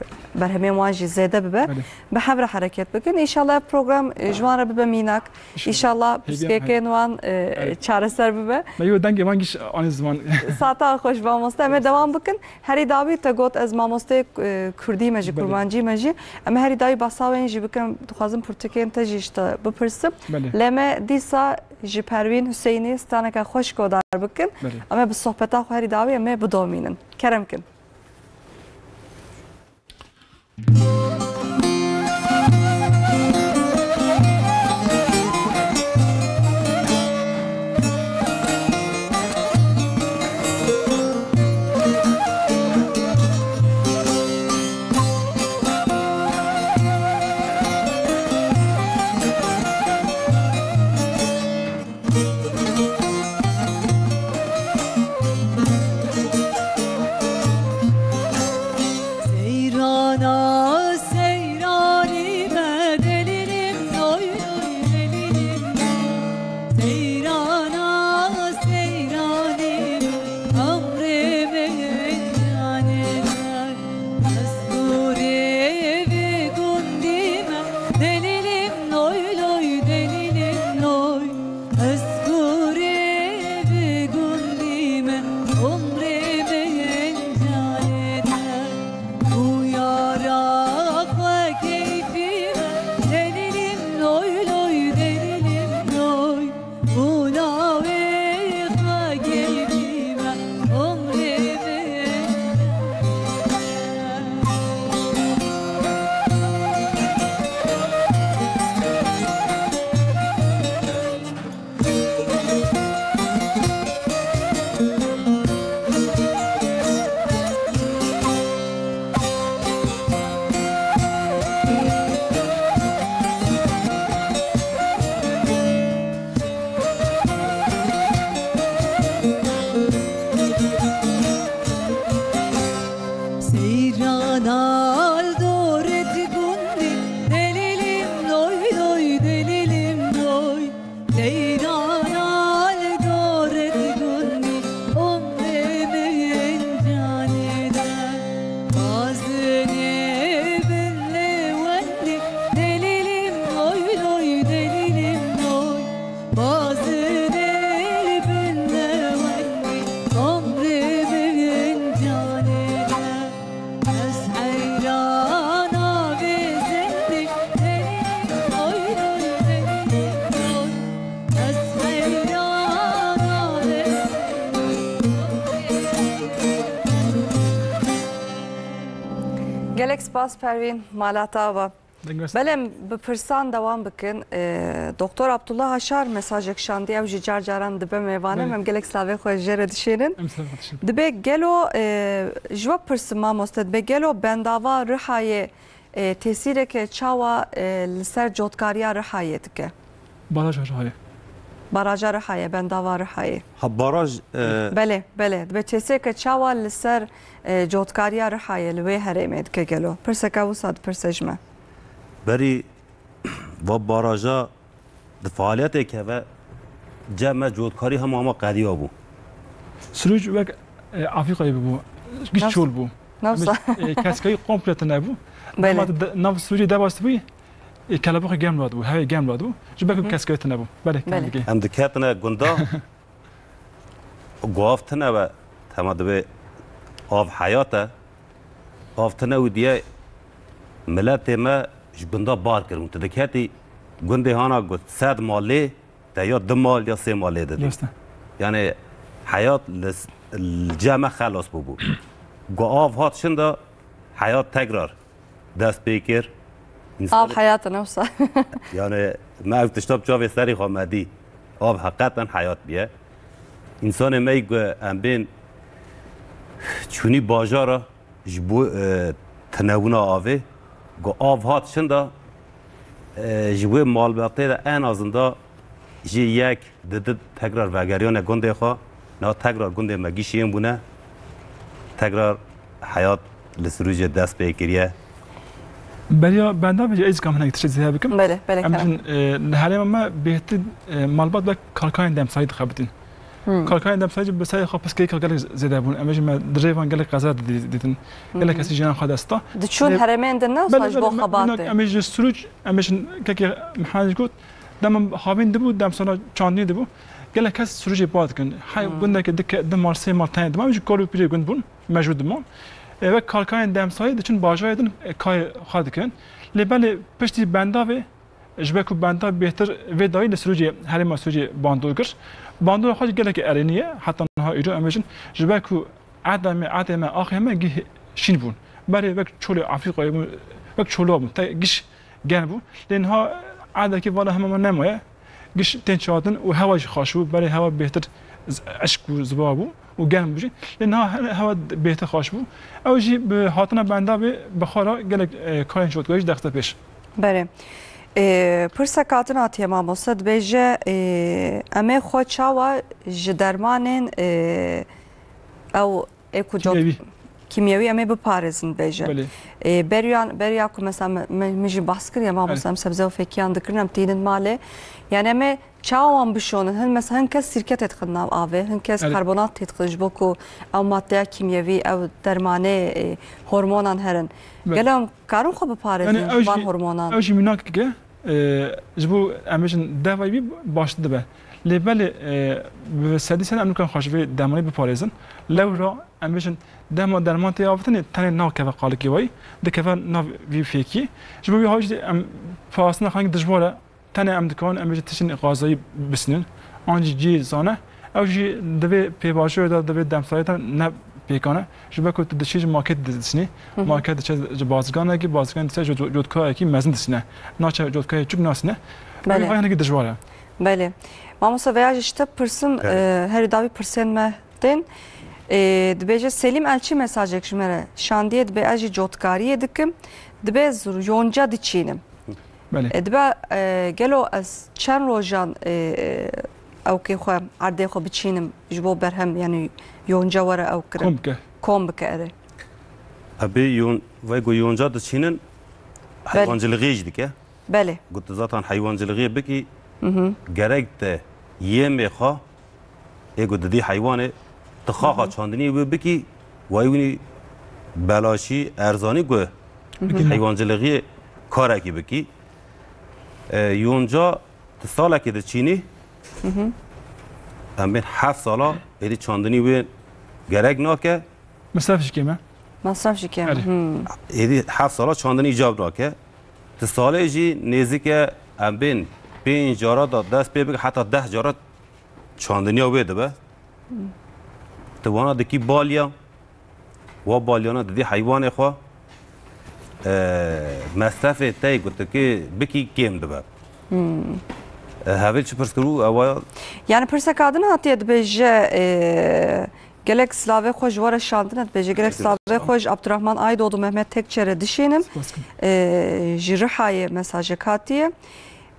berhemên wan jî zêde bibe. Belê. Bi hev re hereket bikin. Înşallah ev program, e, ji wan re bibe mînak. Înşallah. Înşallah Hêviya me piskêkên wan, e, Evet. çareser bibe. Me yo dengê wan giş anî ziman. Saeta xweş, mamoste. Em ê dewam bikin. Herî dawî te got ez mamosteyê, e, kurdî me jî, Belê. kurmancî me jî. Em ê herî dawî behsa wê jî bikin. Dixwazim pirtûkên te jî ji te bipirsim. Belê. Lê me dîsa ji Perwîn Huseyinê straneke xweş godar bikin. Belê. Em ê bi sohbeta xwe herî dawî em ê bidomînin. Kerem kin. Yanal doret gundi, delilim loy loy, delilim loy. Leyla yal doret gundi, omre me encanida. Bazine belle wendi, delilim loy loy, delilim loy. Bazine belle wendi, omre me encanida. Ez heyrana vê zendî, oy, oy, oy, oy. Ez heyrana vê zendî. Gelek spas Pervîn, mala te ava. Belê, em bi pirsan dewam bikin. E, Doktor Abdullah Haşar mesajek şandî, ew jî car caran dibe mêvanim. Belê. Em gelek slavê xwe jê re dişênin. Em slavê xwe dişênin. Dibe gelo, e, ji we pirsim mamoste, dibe gelo bendava Rihayê, e, tesîreke çawa, e, li ser cotkariya Rihayê dike? Baraja Rihayê. Baraja Rihayê, bendava Rihayê. Ha, baraj, e, Belê, belê. Dibe tesîreke çawa li ser, e, cotkariya Rihayê li wê herêmê dike gelo? Pirseke wisa dipirse ji me. Berî va baraja di faaliyetê keve, cem me cotkarî hema hema qediya bû. Sirûc wek, e, Afrîkayê bû, giş Nas-, çol bû. Nasıl? Em, e, keskayî komple tune bû. Belê. Dema de-, nav Sirûcê debastibû, e, kelebaxê germ radibû, hewê germ radibû. Ji ber ku Hı. keskayî tune bû. Belê, Belê. Em diketine gunda. Guav tune be, tema divê av heyat e. Av tune û diye miletê me ji gunda bar kirin. Tu diketî gundê hana got sed mal lê, te ya du mal ya sê mal lê didî. Rast e. Yani heyat li s-, li cem me xelas bûbû. Ku av hat şinda, heyat tekrar dest pê kir. Av heyat e, ne wisa? Yani me ev tişta bi çavê serî xwe me dî. Av heqeten heyat biye. Însanê me yî ku em bên çûnî bajara ji bo, e, tinebûna avê, ku av hat şinda, e, ji wê malbatê de en azında jî yek di di tekrar vegeriyane gundê xwe, na tekrar gundê me gişiyên bûne, tekrar heyat li Sirûcê dest pê kiriye. Beriya benda bêje, ez kam hinek tiştê zêde bikim. Belê, belê, Em kerem. Jin, e, li herêma me bêhtir, e, malbat wek kalkayên demsayî dixebitin. Hmm. Kalkayên demsayî jî bi serê xwe piskeyeka gelek zêde bûn. Em ê jî me di rêvan gelek qeza dî-, dîtin. Gelek Hı hı. kesî jiyan xwe dest da. Diçûn Lê herêmên din ne, belê, wisa ji bo belê, me, xebatê? Em ê ji Sirûc, em ê jin kekê Mihemed jî got, dema havîn dibû, demsana çandinî dibû. Gelek kes Sirûcê bar dikin. Hey, Hmm. gundeke di ke-, di mal, sê mal tenê diman, em jî kal û pîrê gund bûn, mecbûr diman. E, wek kalkayên demsayî diçin bajarê din, e, kayê xwe dikin. Lê belê piştî bendavê, ji ber ku benda bêhtir vê dayî li Sirûcê, herêma Sirûcê bandor kir. Bandora xwe jî gelekî erênî ye. Heta niha îro em bêjin, ji ber ku erdê me, erdê me, axê me gih şîn bûn. Berê wek çolê Afrîkayê bûn, wek çola bûn. Te giş germ bû. Lê niha erdekî vala hema me nemaye. Giş tên çatin û hewa jî xweş bû. Berê hewa bêhtir z-, eşk û ziva bû û germ bû jî. Lê niha he-, hewa bêhtir xweş bû. Ew jî bi hatina bendavê bi xwe re gelek, e, karên jotkarî jî dexte pêş. Belê. E, pirsek hatin hatiye mamoste, dibêje, e, em ê xwe çawa ji dermanên, e, ew ê ku cot-, Kîmyewî. Kîmyewî em ê biparêzin dibêje. Belê. E, beriyan, beriya ku mesela me, me, min jî bahs kiriye mamoste, Belê. em sebze û fêkiyan dikirin, em tînin malê. Yani em ê çawa wan bişonin? Hin mes-, hin kes sîrke têdixin nav avê, hin kes Erê. karbonat têdixin ji bo ku ew maddeya kîmyewî, ew dermanê, e, hormonan herin. Belê. Gelo em karin xwe biparêzin Yani ew ji van jî, hormonan? ew jî mînakek e, e, ji bo em bêjin devayî bî baştir dibe. Lê belê, e, bi sedî sed em nikarin xwe ji vê dermanî biparêzin. Lewra em bêjin dema derman tê avêtinê tenê nakeve qalikê wayî, dikeve nav vî fêkî. Ji bo vî hawî jî em parastina xwe dijwar e. Tenê em dikarin, em ê ji tiştên xwezayî bisînin. An jî cihê zane. Ew jî di vê pêvajoyê de, di vê demsayê de ne pêkan e. Ji ber ku tu diçî ji marketê didisînî. Hı hı. Market diçe ji bazirganekî, bazirgan diçe ji cot-, cotkarekî mezin disîne. Naçe cotkayê çûk nasîne. Belê. Ew jî hinekî dijwar e. Belê. Mamoste, veya ji te pirsim, Belê. e, herî dawî pirsên me tên. E, dibêje Selîm Elçî mesajek ji me re şandiye, dibê ez jî cotkariyê dikim. Dibê zû-, yonca diçînim. Belê. E, dibe, e, gelo ez çend rojan, e, ewkê xwe, erdê xwe biçînim ji bo berhem, yani yonca were ew kirin? Kom bike. Kom bike, erê. Ebê yon, vay ku yonca diçînin, Belê. heywancilixê jî dike. Belê. Got, tu zaten heywancilixê bikî, gerek te yemê xwe, ê ku didî heywanê, tu xaxa çandinî wê bikî, way winî belaşî, erzanî ku heywancilixê karekî bikî. E, yonca tu salekê diçînî, em bên heft sala êdî çandinî wê gerek nake. Mesref jî kêm e. Masraf jî kêm. Erê. Hmm. Êdî heft sala çandinî îcab nake. Ti salê jî nêzîke em bên pênc cara da dest pê bike, heta deh cara çandiniya wê dibe. Ti wana dikî balya, wa balyana didî heywanê xwe, e, mesrefê te yê ku ti kê bikî kêm dibe. E, hevêl çi pirs kiribû, ewa ya Yani pirseka din hatiye dibêje, e, Gelek silavê xwe ji we re şandine dibêje. Gelek silavê xwe ji Abdurrahman Aydoğdu, Mehmet Tekçe re dişênim. Spas kim. Ee, ji Rihayê mesajek hatiye.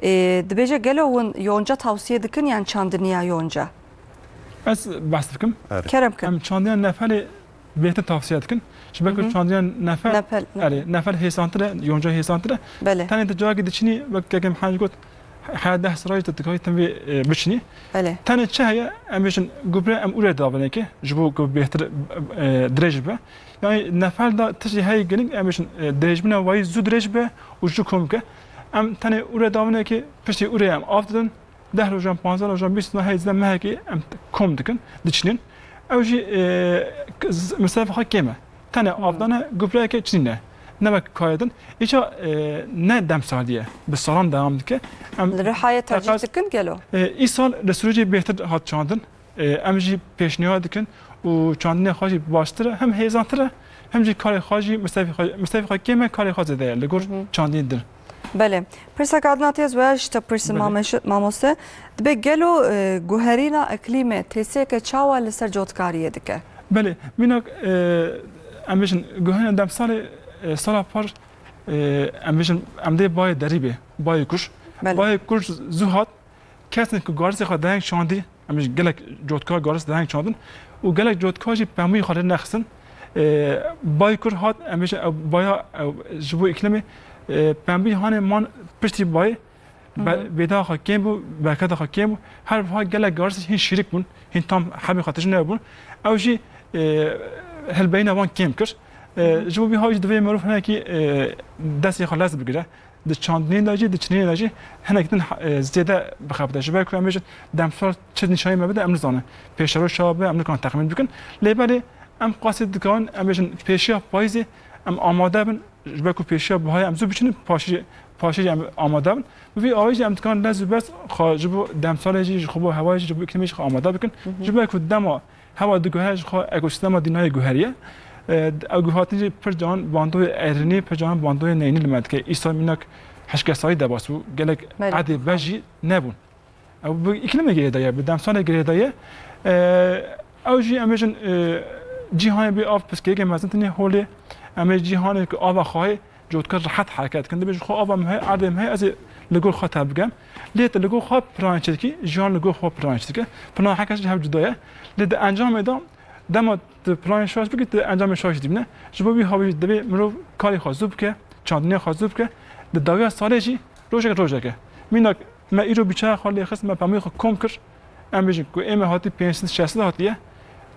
Ee, dibêje gelo hûn yonca tawsiye dikin yan çandiniya yonca? Ez behs dikim. Kerem kin. Em çandiniya nefelê bêhtir tawsiye dikin. Ji ber ku çandiniya nefel, Nefel, nefel. Erê, nefel hêsantir e, yonca hêsantir e. Belê. Tenê di cayekê diçinî, wek kekim Hec got, heya deh sira jî tu dikarî tim vê, e, biçinî. Belê. Tenê çi heye, em bêjin, gubre em ûrê davêne ke, ji bo ku bêhtir, e, dirêj bibe. Yani nefel de tiştê heye giring, em bêjin, e, dirêjbûna wayî zû dirêj bibe û zû kom bike. Em tenê ûrê davêne ke, piştî ûrê em av didin, deh rojan, panzdeh rojan, bîst rojan heye zide mehekê em kom dikin, diçinin. Ew jî, e, z-, mesafê xwe kêm e. Tenê avdane gubreyeke çinî ne. Ne wek kayê din. Îca, e, ne demsalî ye. Bi salan dewam dike. Em Li Rihayê tercîh teqez- dikin gelo? E, îsal li Sûrûcê bêhtir hat çandin. E, em jî pêşniyar dikin û çandinê xwe jî baştir e. Hem hêzantir e, hem jî karê xwe jî mesafê xwe, mesafê xwe kêm e, karê xwe zêde ye li gor çandinê din. Belê. Pirseka din hatiye ez waya ji te pirsin Belê. mameş-, mamoste. Dibe gelo, e, guherîna iklîmê tesiyeke çawa li ser cotkariyê dike? Belê. Mînak, e, em bêjin guherîna demsalê, e, sala par, e, em bêjin em dê bayê derî bê, bayê kur. Belê. Bayê kur zû hat, kesên ku garisê xwe deheng çandî, em ji gelek cotkar garis deheng çandin û gelek cotkar jî pemûyê xwe lê nexistin. E, bayê kur hat, em bêjin ew baya, ew ji bo îklimê, e, pemûyê hanê man piştî bayê, be-, bêda xwe kêm bû, berketa xwe kêm bû. Her wiha gelek garis hîn şîrik bûn, hîn tam hebê xwe tijî nebûn. Ew jî, e, hilbeyîna wan kêm kir. E, ji bo vî hawî jî divê mirov hinekî, e, destê xwe lez bigire. Di çandinê de jî, di çinê de jî hinek din, e, zêde bixebite. Ji ber ku em bêjin demsal çi nîşanî me bide, em nizanin. Pêşeroj çawa be, em nikarin texmîn bikin. Lê belê em qasê dikarin, em bêjin pêşiya payîzê em amade bin. Ji ber ku pêşiya bihayê em zû biçinin, paşê, paşê jî em amade bin. Bi vî awayî jî em dikarin lez û bez xwe ji bo demsalê jî, ji xwe bo hewayê jî, ji bo îklimê jî xwe amade bikin. Ji ber ku dema hewa diguhere ji xwe ekosîstema dînayê guheriye. E, ew guhatî jî pir caran bandoyê erinî, pir caran bandoyê neynî li me dike. Îsal mînak hişkesayî debas bû. Gelek Belê. edê beş jî nebûn. Ew bi îklimê girêdaye, bi demsalê girêdaye. E, ew jî em bêjin, e, cîhanê bê av piskeyeke mezin tinê holê. Em ê cîhanê ku ava xwayê cotkar rehet hereket dikin. Dibê ji xwe ava min heye, erdê min heye, ez ê li gor xwe tevbigerim. Lê tu li gor xwe planê çêdikî, jiyan li gor xwe planê çêdike. Plan her kes ji hev cuda ye. Lê di encamê de dema tu planê şaş bikî, tu encamê şaş dibîne. Ji bo vî hawî jî divê mirov karê xwe zû bike, çandinê xwe zû bike. Di dawiya salê jî rojek rojek e. Mînak me îro bîçeya xwe lê xist, me pemûyê xwe kom kir. Em bêjin ku ê me hatî pênc sed şeş sed hatiye.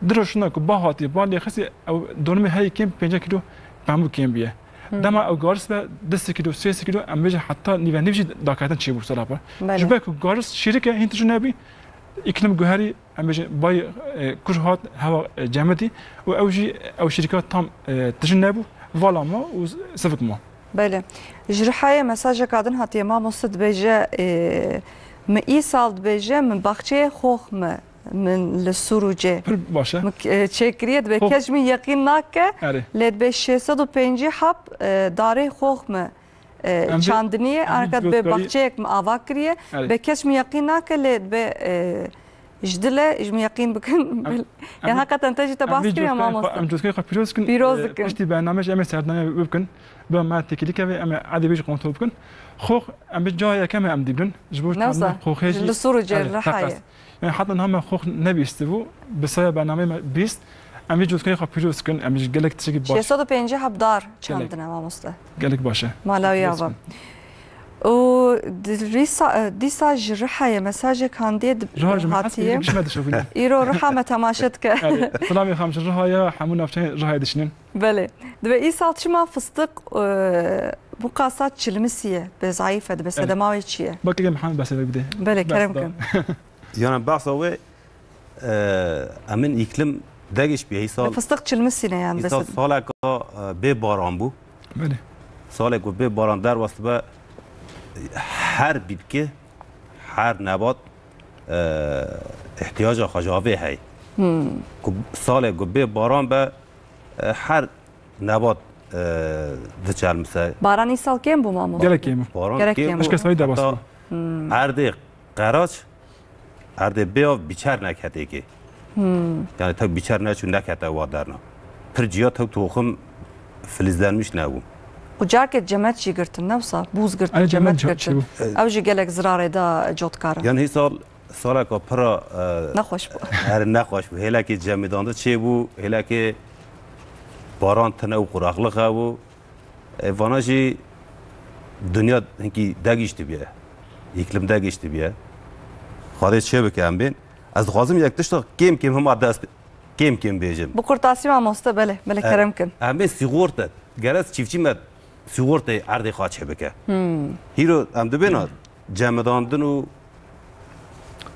Di rojina ku ba hatiye, ba lê xistî, ew donimê herî kêm pêncî kîlo pembû kêm bûye. Hmm. Dema ew garis be du sed kîlo, sê sed kîlo, em bêjin heta nîve nîv jî daketin çêbû sala xwe. Belê. Ji ber ku garis şîrik e, hîn tijî nebî, îklim guherî, em bêjin bayê, e, kur hat, hewa, e, cemitî û ew jî, ew şîrika tam, e, tijî nebû, vala ma û sivik ma. Belê. Ji Rihayê mesajeka din hatiye, mamoste dibêje, e, min îsal dibêje, min baxçeyê xox mi, min li Sûrûcê Pir baş e. min, e, çêkiriye, dibê Xox. kes ji min yeqîn nake, Erê. lê dibê şêst sed û pêncî heb, e, darê xox mi, e, Em vê, çandiniye, em vê arka dibê cotkarî baxçeyek mi ava kiriye, Erê. dibê kes ji min yeqîn nake, lê dibê, e, Ji dile ji min yeqîn bikin. Em, Yan em, heqeten te jî te em bas vê kiriye cotkayê xwe, mamoste. em cotkayê xwe pîroz dikin. Pîroz Ee, dikin. Piştî bernameyê jî em ê serdana wê bikin. Bila me têkilî keve em ê edê wê jî kontrol bikin. Xox, em bi cayê yekem em dibin. Ji bo Newsa, çandina xoxê ji jî, li Sûrûcê, erê, li Rihayê. teqez. Yani heta niha me xox nebîstibû. Bi saya bernameyê me bîst. Em vê cotkarê xwe pîroz kin, em ji gelek tiştekî baş. Şêst sed û pêncî hebdar çandine, mamoste. Gelek baş e. Mala wî ava. Û di-, rîsa-, e, dîsa ji Rihayê mesajek handiye di-, Riha ji me hez hatiye. Kir, kişme dişevîne. Îro Riha me temaşe dike. Erê, selamê xam ji Rihaya, hemû navçeyên Rihayê dişînin. Belê. Dibe îsal çima fistiq, e, bu qasa çilmisî ye, bê zayîf e, dibe sedema wê çi ye? Belê. Bak, Mihemed behsê bide. Belê, kerem kin. Yana behsa wê, e, emin îklim degiş bîye îsal. Fistiq çilmisî ne yani, îsal mesela. Saleka, e, bê baran bû. Belê. Salek ku bê baran derwas dibe, her bitki, her nebat, e, ihtiyaca xwe ji avê heye. Hmm. Ku salek ku bê baran be, e, her nebat, e, diçelmise. Baran îsal kêm bû, mamoste? Gelek kêm bû. Baran kêm bû. Gelek kêm bû. Heta erdê qeraç, erdê bê av biçer neketê kê. Hmm. Yani tek biçer neçû nekete wa derna. Pir ciya tek toxim filizlenmiş nebû. Û carkê cemet jî girtin, ne wisa? Bûz girtin, cemet girtin. Ew jî gelek zirarê da cotkaran. Yani hîsal Saleka pira, e, nexweş bû. Her nexweş bû. Hêlekê cemidandin çêbû, hêlekê baran tine û quraqlix hebû. E, vana jî dinya hinkî degiştibiye. Îklim degiştibiye. Xwedê çê bike em bên. Ez dixwazim yek tiştek kêm kêm hema dest, kêm kêm bêjim. Bi kurtasî mamoste, belê, belê, e, kerem kin. Em bên sîgorte. Gere çiftçî me sîgortê erdê xwe çê bike. Hmm. Hîro em dibêna cemidandin û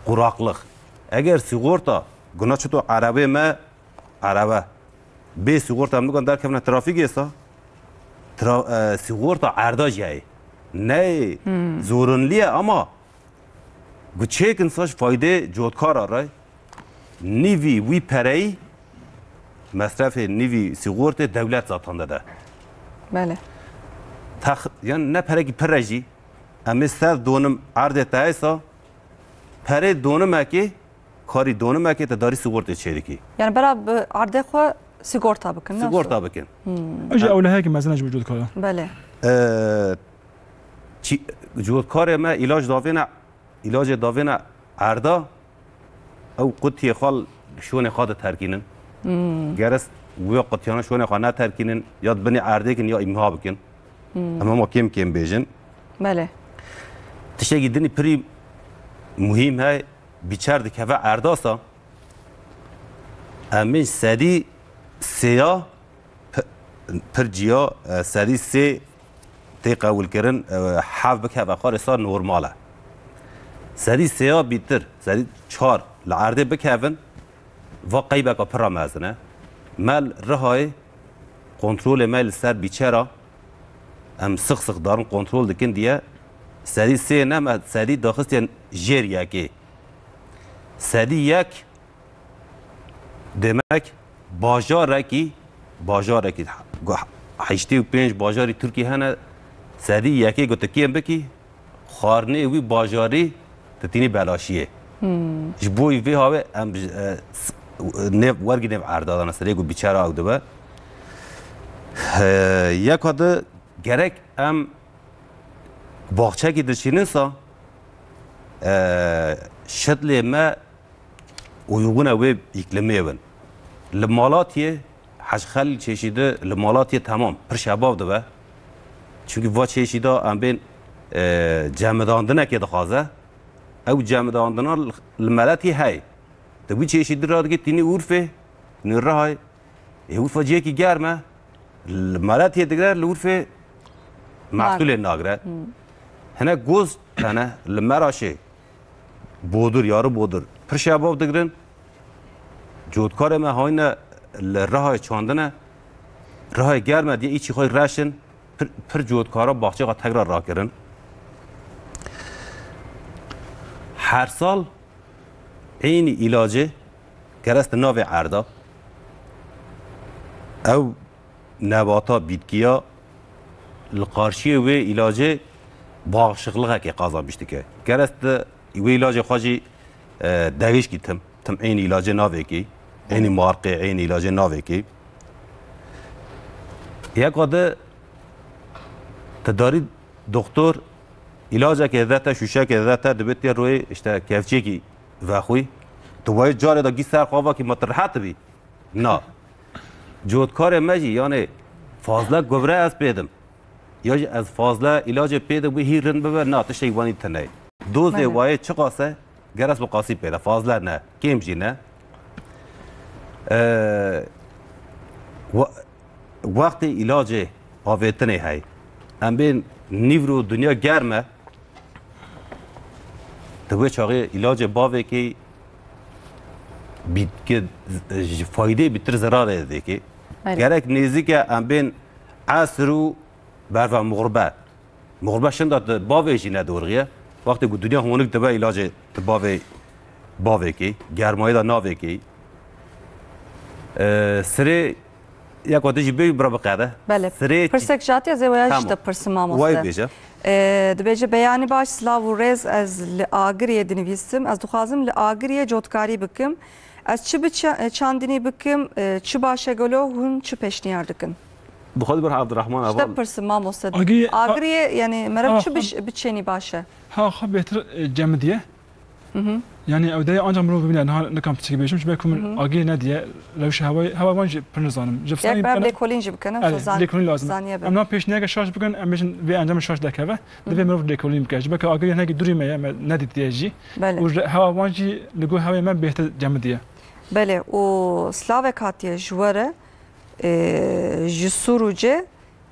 quraqlix. Eger sîgorta guna çito erebê me, erebe. Bê sîgorta em nikan derkevine trafîkê sa, tra-, e, sîgorta erda jî heye. Ne, hmm, zorunlî ye ama gu çêkin sa ji faydê cotkara re. Nîvî wî pereyî, mesrefê nîvî sîgortê dewlet zatan dide. Belê. Tex-, yan ne perekî pir e jî, em ê sed donim erdê te hesa, perê donimekê, karî donimekê te darî sîgortê çêdikî. Yani bera bi erdê xwe sîgorta bikin, ne? Sîgorta bikin. Hmm. Ew jî ewlehiyekî mezin e ji bo cotkara. Belê. E, çi-, cotkarê me îlac davêne, îlacê davêne erda, ew qutiyê xwe li şûnê xwe diterkînin. Hmm. Geres wê qutiyana şûnê xwe neterkînin, ya di binê erdê kin ya îmha bikin. Hmm. Em hema kêm kêm bêjin. Belê. Tiştekî dinî pirî muhîm heye, biçer dikeve erdasa, em ê sedî sêya pi-, pir ciya, e, sedî sê tê qewilkirin, e, hev bikeve xwarê sa normal e. Sedî sêya bîtir, sedî çar li erdê bikevin, va qeybeka pira mezin e. Me li Rihayê kontrolê me li ser bîçera, em six six darin kontrol dikin diye, sedî sê ne me sedî daxistiye jêr yekê. Sedî yek, demek bajarekî, bajarekî, heştê û pênc bajarî Tirkî hene, sedî yekê ku tu kêm bikî, xwarinê wî bajarî tu tînî belaşiyê. Hmm. Ji bo vê hawê em, e, s-, nêv, wergî nêv erda dana serê ku biçera ew dibe. E, yeka di gerek em baxçekî dişînin sa, e, şitlê me uygun e wê îklimê bin. Li Malatiyê Hec Xelîl Çeşîdi li Malatiyê temam pir şebav dibe. Çimkî va çeşîda em bên, e, cemidandinekê dixwaze. Ew cemidandina li, li Meletiyê heye. Di wî çeşîdi radikê tînî Urfê, tînî Rihayê. Ê Urfa cihekî germ e. Li Meletiyê digre, li Urfê mehsulê nagre. Hmm. Hinek goz hene li Meraşê. Bodur, yarı bodur. Pir şebav digirin. Cotkarê me hayne li Rihayê çandine. Rihayê germ e diye îçî xwe reşin. Pir, pir cotkara baxçê xwe tekrar rakirin. Her sal eynî îlacê gereste navê erda. Ew nebata, bîtkiya li qarşiyê wê îlacê bağışıklıkekê qazanmiş dike. Gereste wê îlacê xwe jî, e, degişkî tim, tim eynî îlacê navêkî, eynî marqê, eynî îlacê navêkî. Yeka di tedarî doktor îlacekê dide te, şûşekê dide te, dibê tê royê işte kevçiyekî vexwî. Tu wayê carê de gî ser xwe vakî ma tu rehet bî. Na. Cotkarê me jî, yanê fazle guvre ez pêdim. Ya jî ez fazle îlacê pêdim wî hî rind bibe, na tiştek wanî tune ye. Dozê Belê. wayê çiqas e, ger ez bi qasî pêde, fazle ne, kêm jî ne. Ee, we-, wextê îlacê avêtinê hey. Em bên nîvro dinya germ e. Di wê çaxê îlacê bavêkê bî-, ke-, ji faydê bîtir zerarê dêkê. Belê. Gerek nêzîk e em bên esr û berva muxribe. Muxribe şinda tu bavê jî nedorxiye. Wextê ku dinya honik dibe îlacê tu bavê, bavêkê, germayê de navêkê. Ee, sirê ya ku tu jî bê bira biqede. Belê. Sirê çi- Pirsek jatiya zê waya jî Tamam. te pirsim mamoste. Way bêje. Ee, dibêje beyanî baş, silav û rêz, ez li Agiriyê dinivîsim. Ez dixwazim li Agiriyê cotkarî bikim. Ez çi bi ça-, çandinî bikim, ee, çi baş e gelo, hûn çi pêşniyar dikin? Dixwazî bir Abdurrahman Ji te Aval. pirsim mamoste. Agiriyê, ha- Agiriyê, yani meriv Ha, çi ha. biş-, biçênî baş e? Ha, ha bêtir, e, cemidiye. Mhm. Yani ew deyê ancak mirov bibîne, niha nikam piçekî bêjim, ji ber ku min Mhm. agirê nediye, rewşa hewayê, hewa wan jî pir nizanim. Ji Yek fistanî ber bikene lêkolîn jî bikene, Evet, fazan lêkolîn lazim e. zaniye be. Em niha pêşniyareke şaş bikin, em bêjin vê encamê şaş derkeve, divê Mhm. mirov lêkolîn bike. Ji ber ku agirê hinekî dûrî me ye, me nedîtiye jî. Belê. Û ji hewa wan jî li gor hewayê me bêhtir cemidiye. Belê, û slavek hatiye ji we re, e, ji Sûrûcê,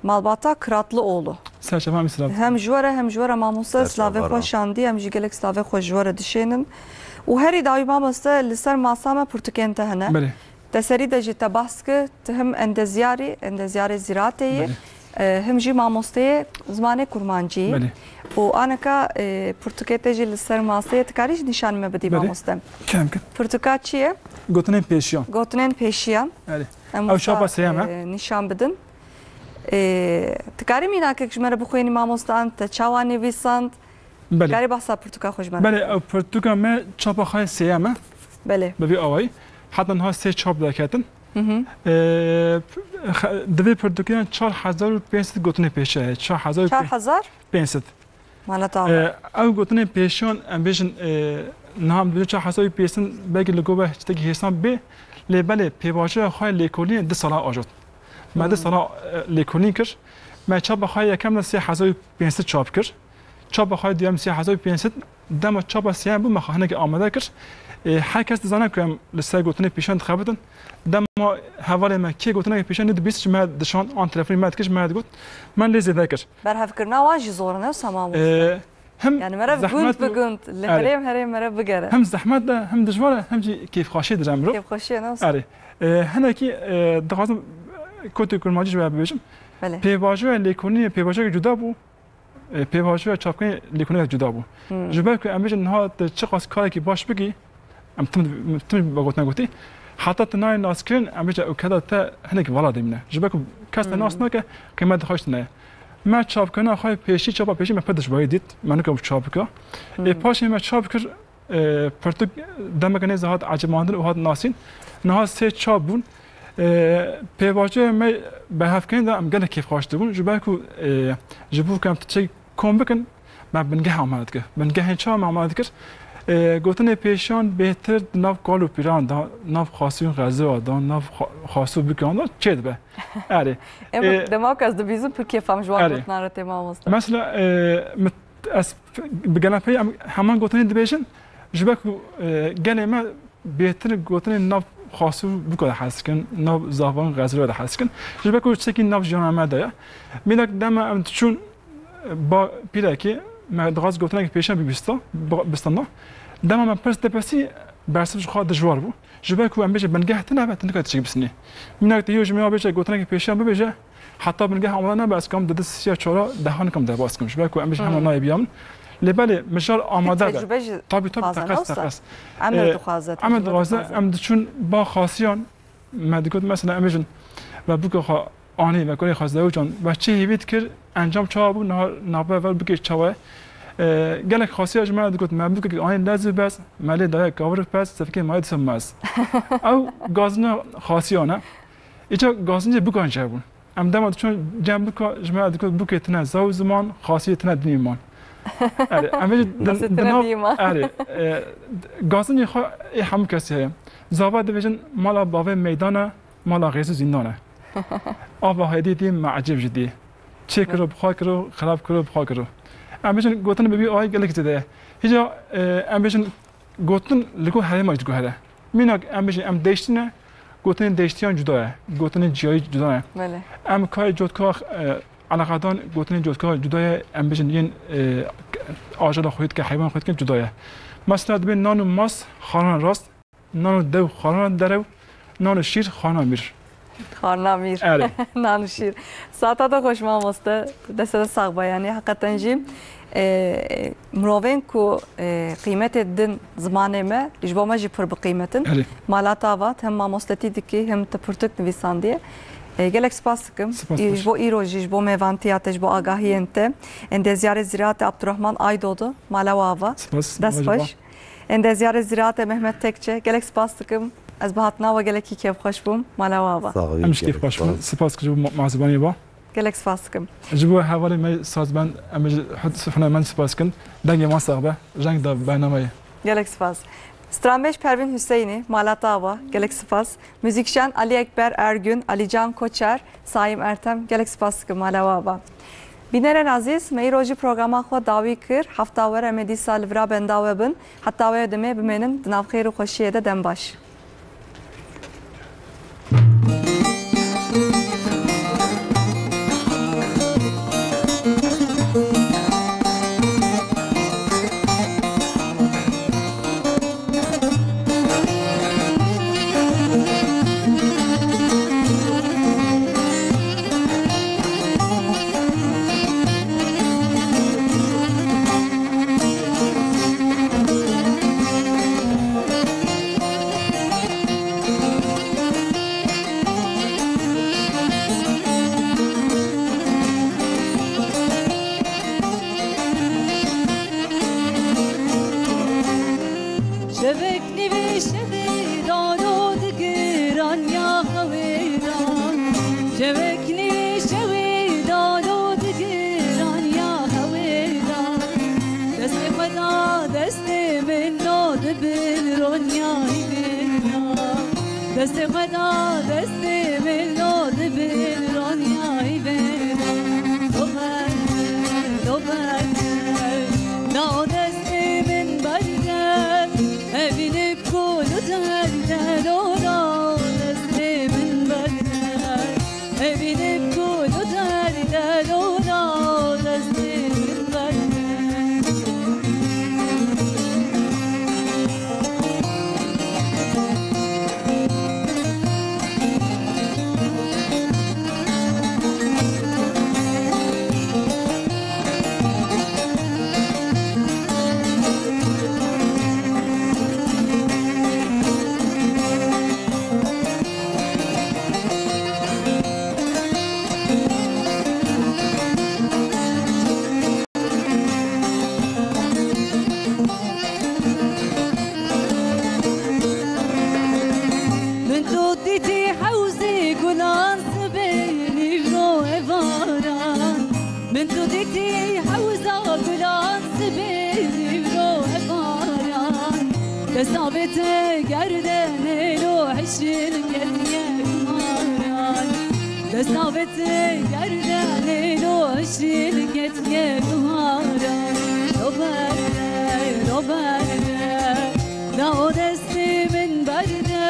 malbata Kiratlıoğlu. Ser çava em îslam. Hem ji we re, hem ji we re mamoste, Ser slavê çava xwe ra. şandî, em jî gelek slavê xwe ji we re dişênin. Û herî dawî mamoste, li ser masa me pirtûkên te hene. Belê. Te serî de jî te behs kir, tu him endezyarî, endezyarê zîratê yî, Belê. e, him jî mamosteyê zimanê kurmancî yî. Belê. Û aneka, e, pirtûkê te jî li ser masê ye, tu karî jî nîşanî me bidî Belê. mamoste. Kerem kir. Pirtûka çi ye? Gotinên pêşiyan. Gotinên pêşiyan. Belê. Em Ew wisa, çapa sêyem e. e, nîşan bidin. Ê, tu karî mînakek ji me re bixwînî mamoste, an te çawa nivîsand? Belê. Karî behsa pirtûka xwe ji me re Belê, bikî? Ew pirtûka me çapa xwe sêyem e. Belê. Bi vî awayî. Heta niha sê çap derketin. Hı hı. Ê, xe-, di vê pirtûkê çar hezar û pênc sed gotinê pêşiya ye. Çar hezar û pênc sed. Çar hezar? Pênc sed. Mala te ava. E, ew gotinên pêşiyan, em bêjin, e, niha em dibêjin çar hezar û pênc sed, belkî li gor we tiştekî hêsan bê, lê belê pêvajoya xwe ya lêkolînê du sala ajot. Me du Hmm. sala, e, lêkolîn kir. Me çapa xwe ya yekem de sê hezar û pênc sed çap kir. Çapa xwe ya duyem sê hezar û pênc sed, dema çapa sêyem bû, me xwe hinekî amade kir. E, her kes dizane ku em li ser gotinê pêşiyan dixebitin. Dema hevalê me kê gotinekê pêşiyan nedibîst, ji me dişand, an telefonî me dikir, ji me digot, me lê zêde kir. Berhevkirina wan jî zor e, ne wisa mamoste? Ee, hem Yani meriv zehmet gund bi û gund, li Erê. herêm herêm meriv bigere. Hem zehmet de, hem dijwar e, hem jî kêfxweşiyê dide mirov. Kêfxweşiyê ne wisa? Erê. Ee, hinekî, e, dixwazim kotê kurmancî ji we bibêjim. Belê. Pêvajoya lêkolînê pêvajoyeke cuda bû. E, pêvajoya çapkirinê lêkolîneke cuda bû. Hmm. Ji ber ku em bêjin niha tu çiqas karekî baş bikî, Em tim, tim bi gotina gotî. Heta tu nayê naskirin, em bêje ew keda te hinek vala dimîne. Ji ber ku kes te Hmm. nas nake, qîmet xwe ji te nayê. Me çapkirina xwe pêşî, çapa pêşî me pir dijwarî dît. Me nikir çap bike. Hmm. Ê paşê me çap kir, e, pirtûk demeke nêzî hat ecibandin û hat nasîn. Niha sê çap bûn. E, pêvajoya me berhevkirin de em gelek kêfxweş dibûn. Ji ber ku, e, ji bo ku em tu çek kom bikin, me bingeh amade dikir. Bingehên çawa me amade dikir? Ê, gotinê pêşiyan bêhtir di nav kal û pîran de, nav xasûyên xezêwa de, nav xa-, xasû bikan de çêdibe. Erê. Em Ê, dema ku ez dibîzim pir kêfam ji wan Erê. gotinan re tê mamoste. Mesela, ê, min, ez bi gelepeyî em heman gotinê dibêjin, ji ber ku, ê, gelê me bêhtir gotinên nav xasû bûka de hez dikin, nav zavan xezêwa de hez dikin. Ji ber ku tiştekî nav jiyana me de ye. Mînak dema em diçûn ba pîrekê, me dixwest gotinekê pêşiyan bibîsta, ba-, bistanda. Dema me pirs depesî, bersiv ji xwe dijwar bû. Ji ber ku em bêje bingeh tune be, tu nikare tiştekî bistînî. Mînak te yê ji me ya bêje gotinekê pêşiyan bibêje, heta bingeh amade nebe, ez kam di du sisiya çora dehan kam derbas kim. Ji ber ku em bêje hema Hmm. nayê biya min. Lê belê, mijar amade be. Tecrûbe jî Tabii, tabii, dixwaze, teqez, ne wisa? teqez. Emir Ee, dixwaze, Emir tecrûbe dixwaze, dixwaze. Em diçûn ba xasiyan, me digot, mesela, em bêjin, ve bûka xwe anî, ve kurê xwe zewicand, ve çi hêvî dikir, encam çawa bû, niha navbe ver bûkê çawa ye. Ee, gelek xasiya ji me digot, me bûkekî anî lez û bez, me lê daye kavir û pez, sefikê me disa mez. Ew gazinya xasiyan e. Îca gazincê bûkan çi hebûn. Em dema diçûn cem bûka, ji me re digot, bûkê tune zaw ziman, xasiyê tune dinî man. Erê, em vê Xasiyê di tune nav, dinî man. Erê, e, gazincê xwe ê hemû kesî heye. Zava dibêjin mala bavê meydan e, Mala xêzû zîndan e. Ava hêdî dî me ecêb jî dî. Çê kiro, bi xwe kiro, xerab kiro, bi xwe kiro. Em bêjin gotin bi vî awayî gelek cuda ye. Hîca, e, em bêjin gotin li ku herêma jî diguhere. Mînak em bêjin em deştî ne, gotinên deştiyan cuda ye. Gotinên ciyayî cuda ye. Belê. Em kayê cotka, e, eleqedan gotinên cotka cuda ye. Em bêjin yên, e, ajala xwe dike, heywan xwe dike cuda ye. Mesela dibê nan û mas xwarina rast, nan û dew xwarina derew, nan û şîr xwarina mîr. Xwarina mîr. Erê. Nan û şîr. Saeta te xweş mamoste. Deste de sax be yani. Heqeten jî, e, mirovên ku, e, qîmetê din zimanê me, ji bo me jî pir bi qîmet in. Erê. Mala te ava, hem mamostetî dikî, hem tu pirtûk nivîsandiye. E, gelek spas dikim. Spas, Î-, baş. Ji bo îro jî, ji bo mêvantiya te, ji bo agahiyên te. Endezyarê Ziraatê Abdurrahman Aydoğdu, mala we ava. Spas, Dest baş, baş. Endeziyarê Ziraatê Mehmet Tekçe, gelek spas dikim. Ez bi hatina we gelekî kêfxweş bûm. Mala we ava. Sax bî, Em ji kêfxweş bûn. Spas. Spas ji bo ma-, mazîbanê ba. Gelek spas dikim. Ji bo hevalê me sazbend, em ji hut hunermend spas dikin. Dengê wan sax be. Reng da bernameyê. Gelek spas. Stranbêj Pervîn Hüseyinî, mala te ava. Gelek spas. Muzîkjen Alî Ekber Ergün, Alîcan Koçer, Saîm Ertem, gelek spas dikim mala we ava. Bînerên ezîz, me îro jî programa xwe dawî kir. Hefta were em ê dîsa li vira benda we bin. Heta wê demê bimênin di nav xêr û xweşiyê de, dem baş. Şevek nîvê şevê dano digiranya xewê da. Şevek nîvê şevê dano digiranya xewê da. Destê xwe da destê min no dibin ronyayî vê da. Destê xwe da destê min no dibin ronyayî vê da. Do berde, do berde, da o destê min berde. Evînê bi kol û derde dola destê min berde. Evînê bi kol û derde dola destê min berde. Min tu dîtî hewzê gulan sibê nîvro evaran. Min tu dîtî hewza gulan sibê nîvro evaran. Destavê te gerdenê lo hişin ketiye guharan. Destavê te gerdenê lo hişin ketiye guharan. Do berde, do berde, da o destê min berde.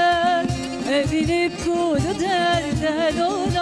Evînê bi kol û derde dola.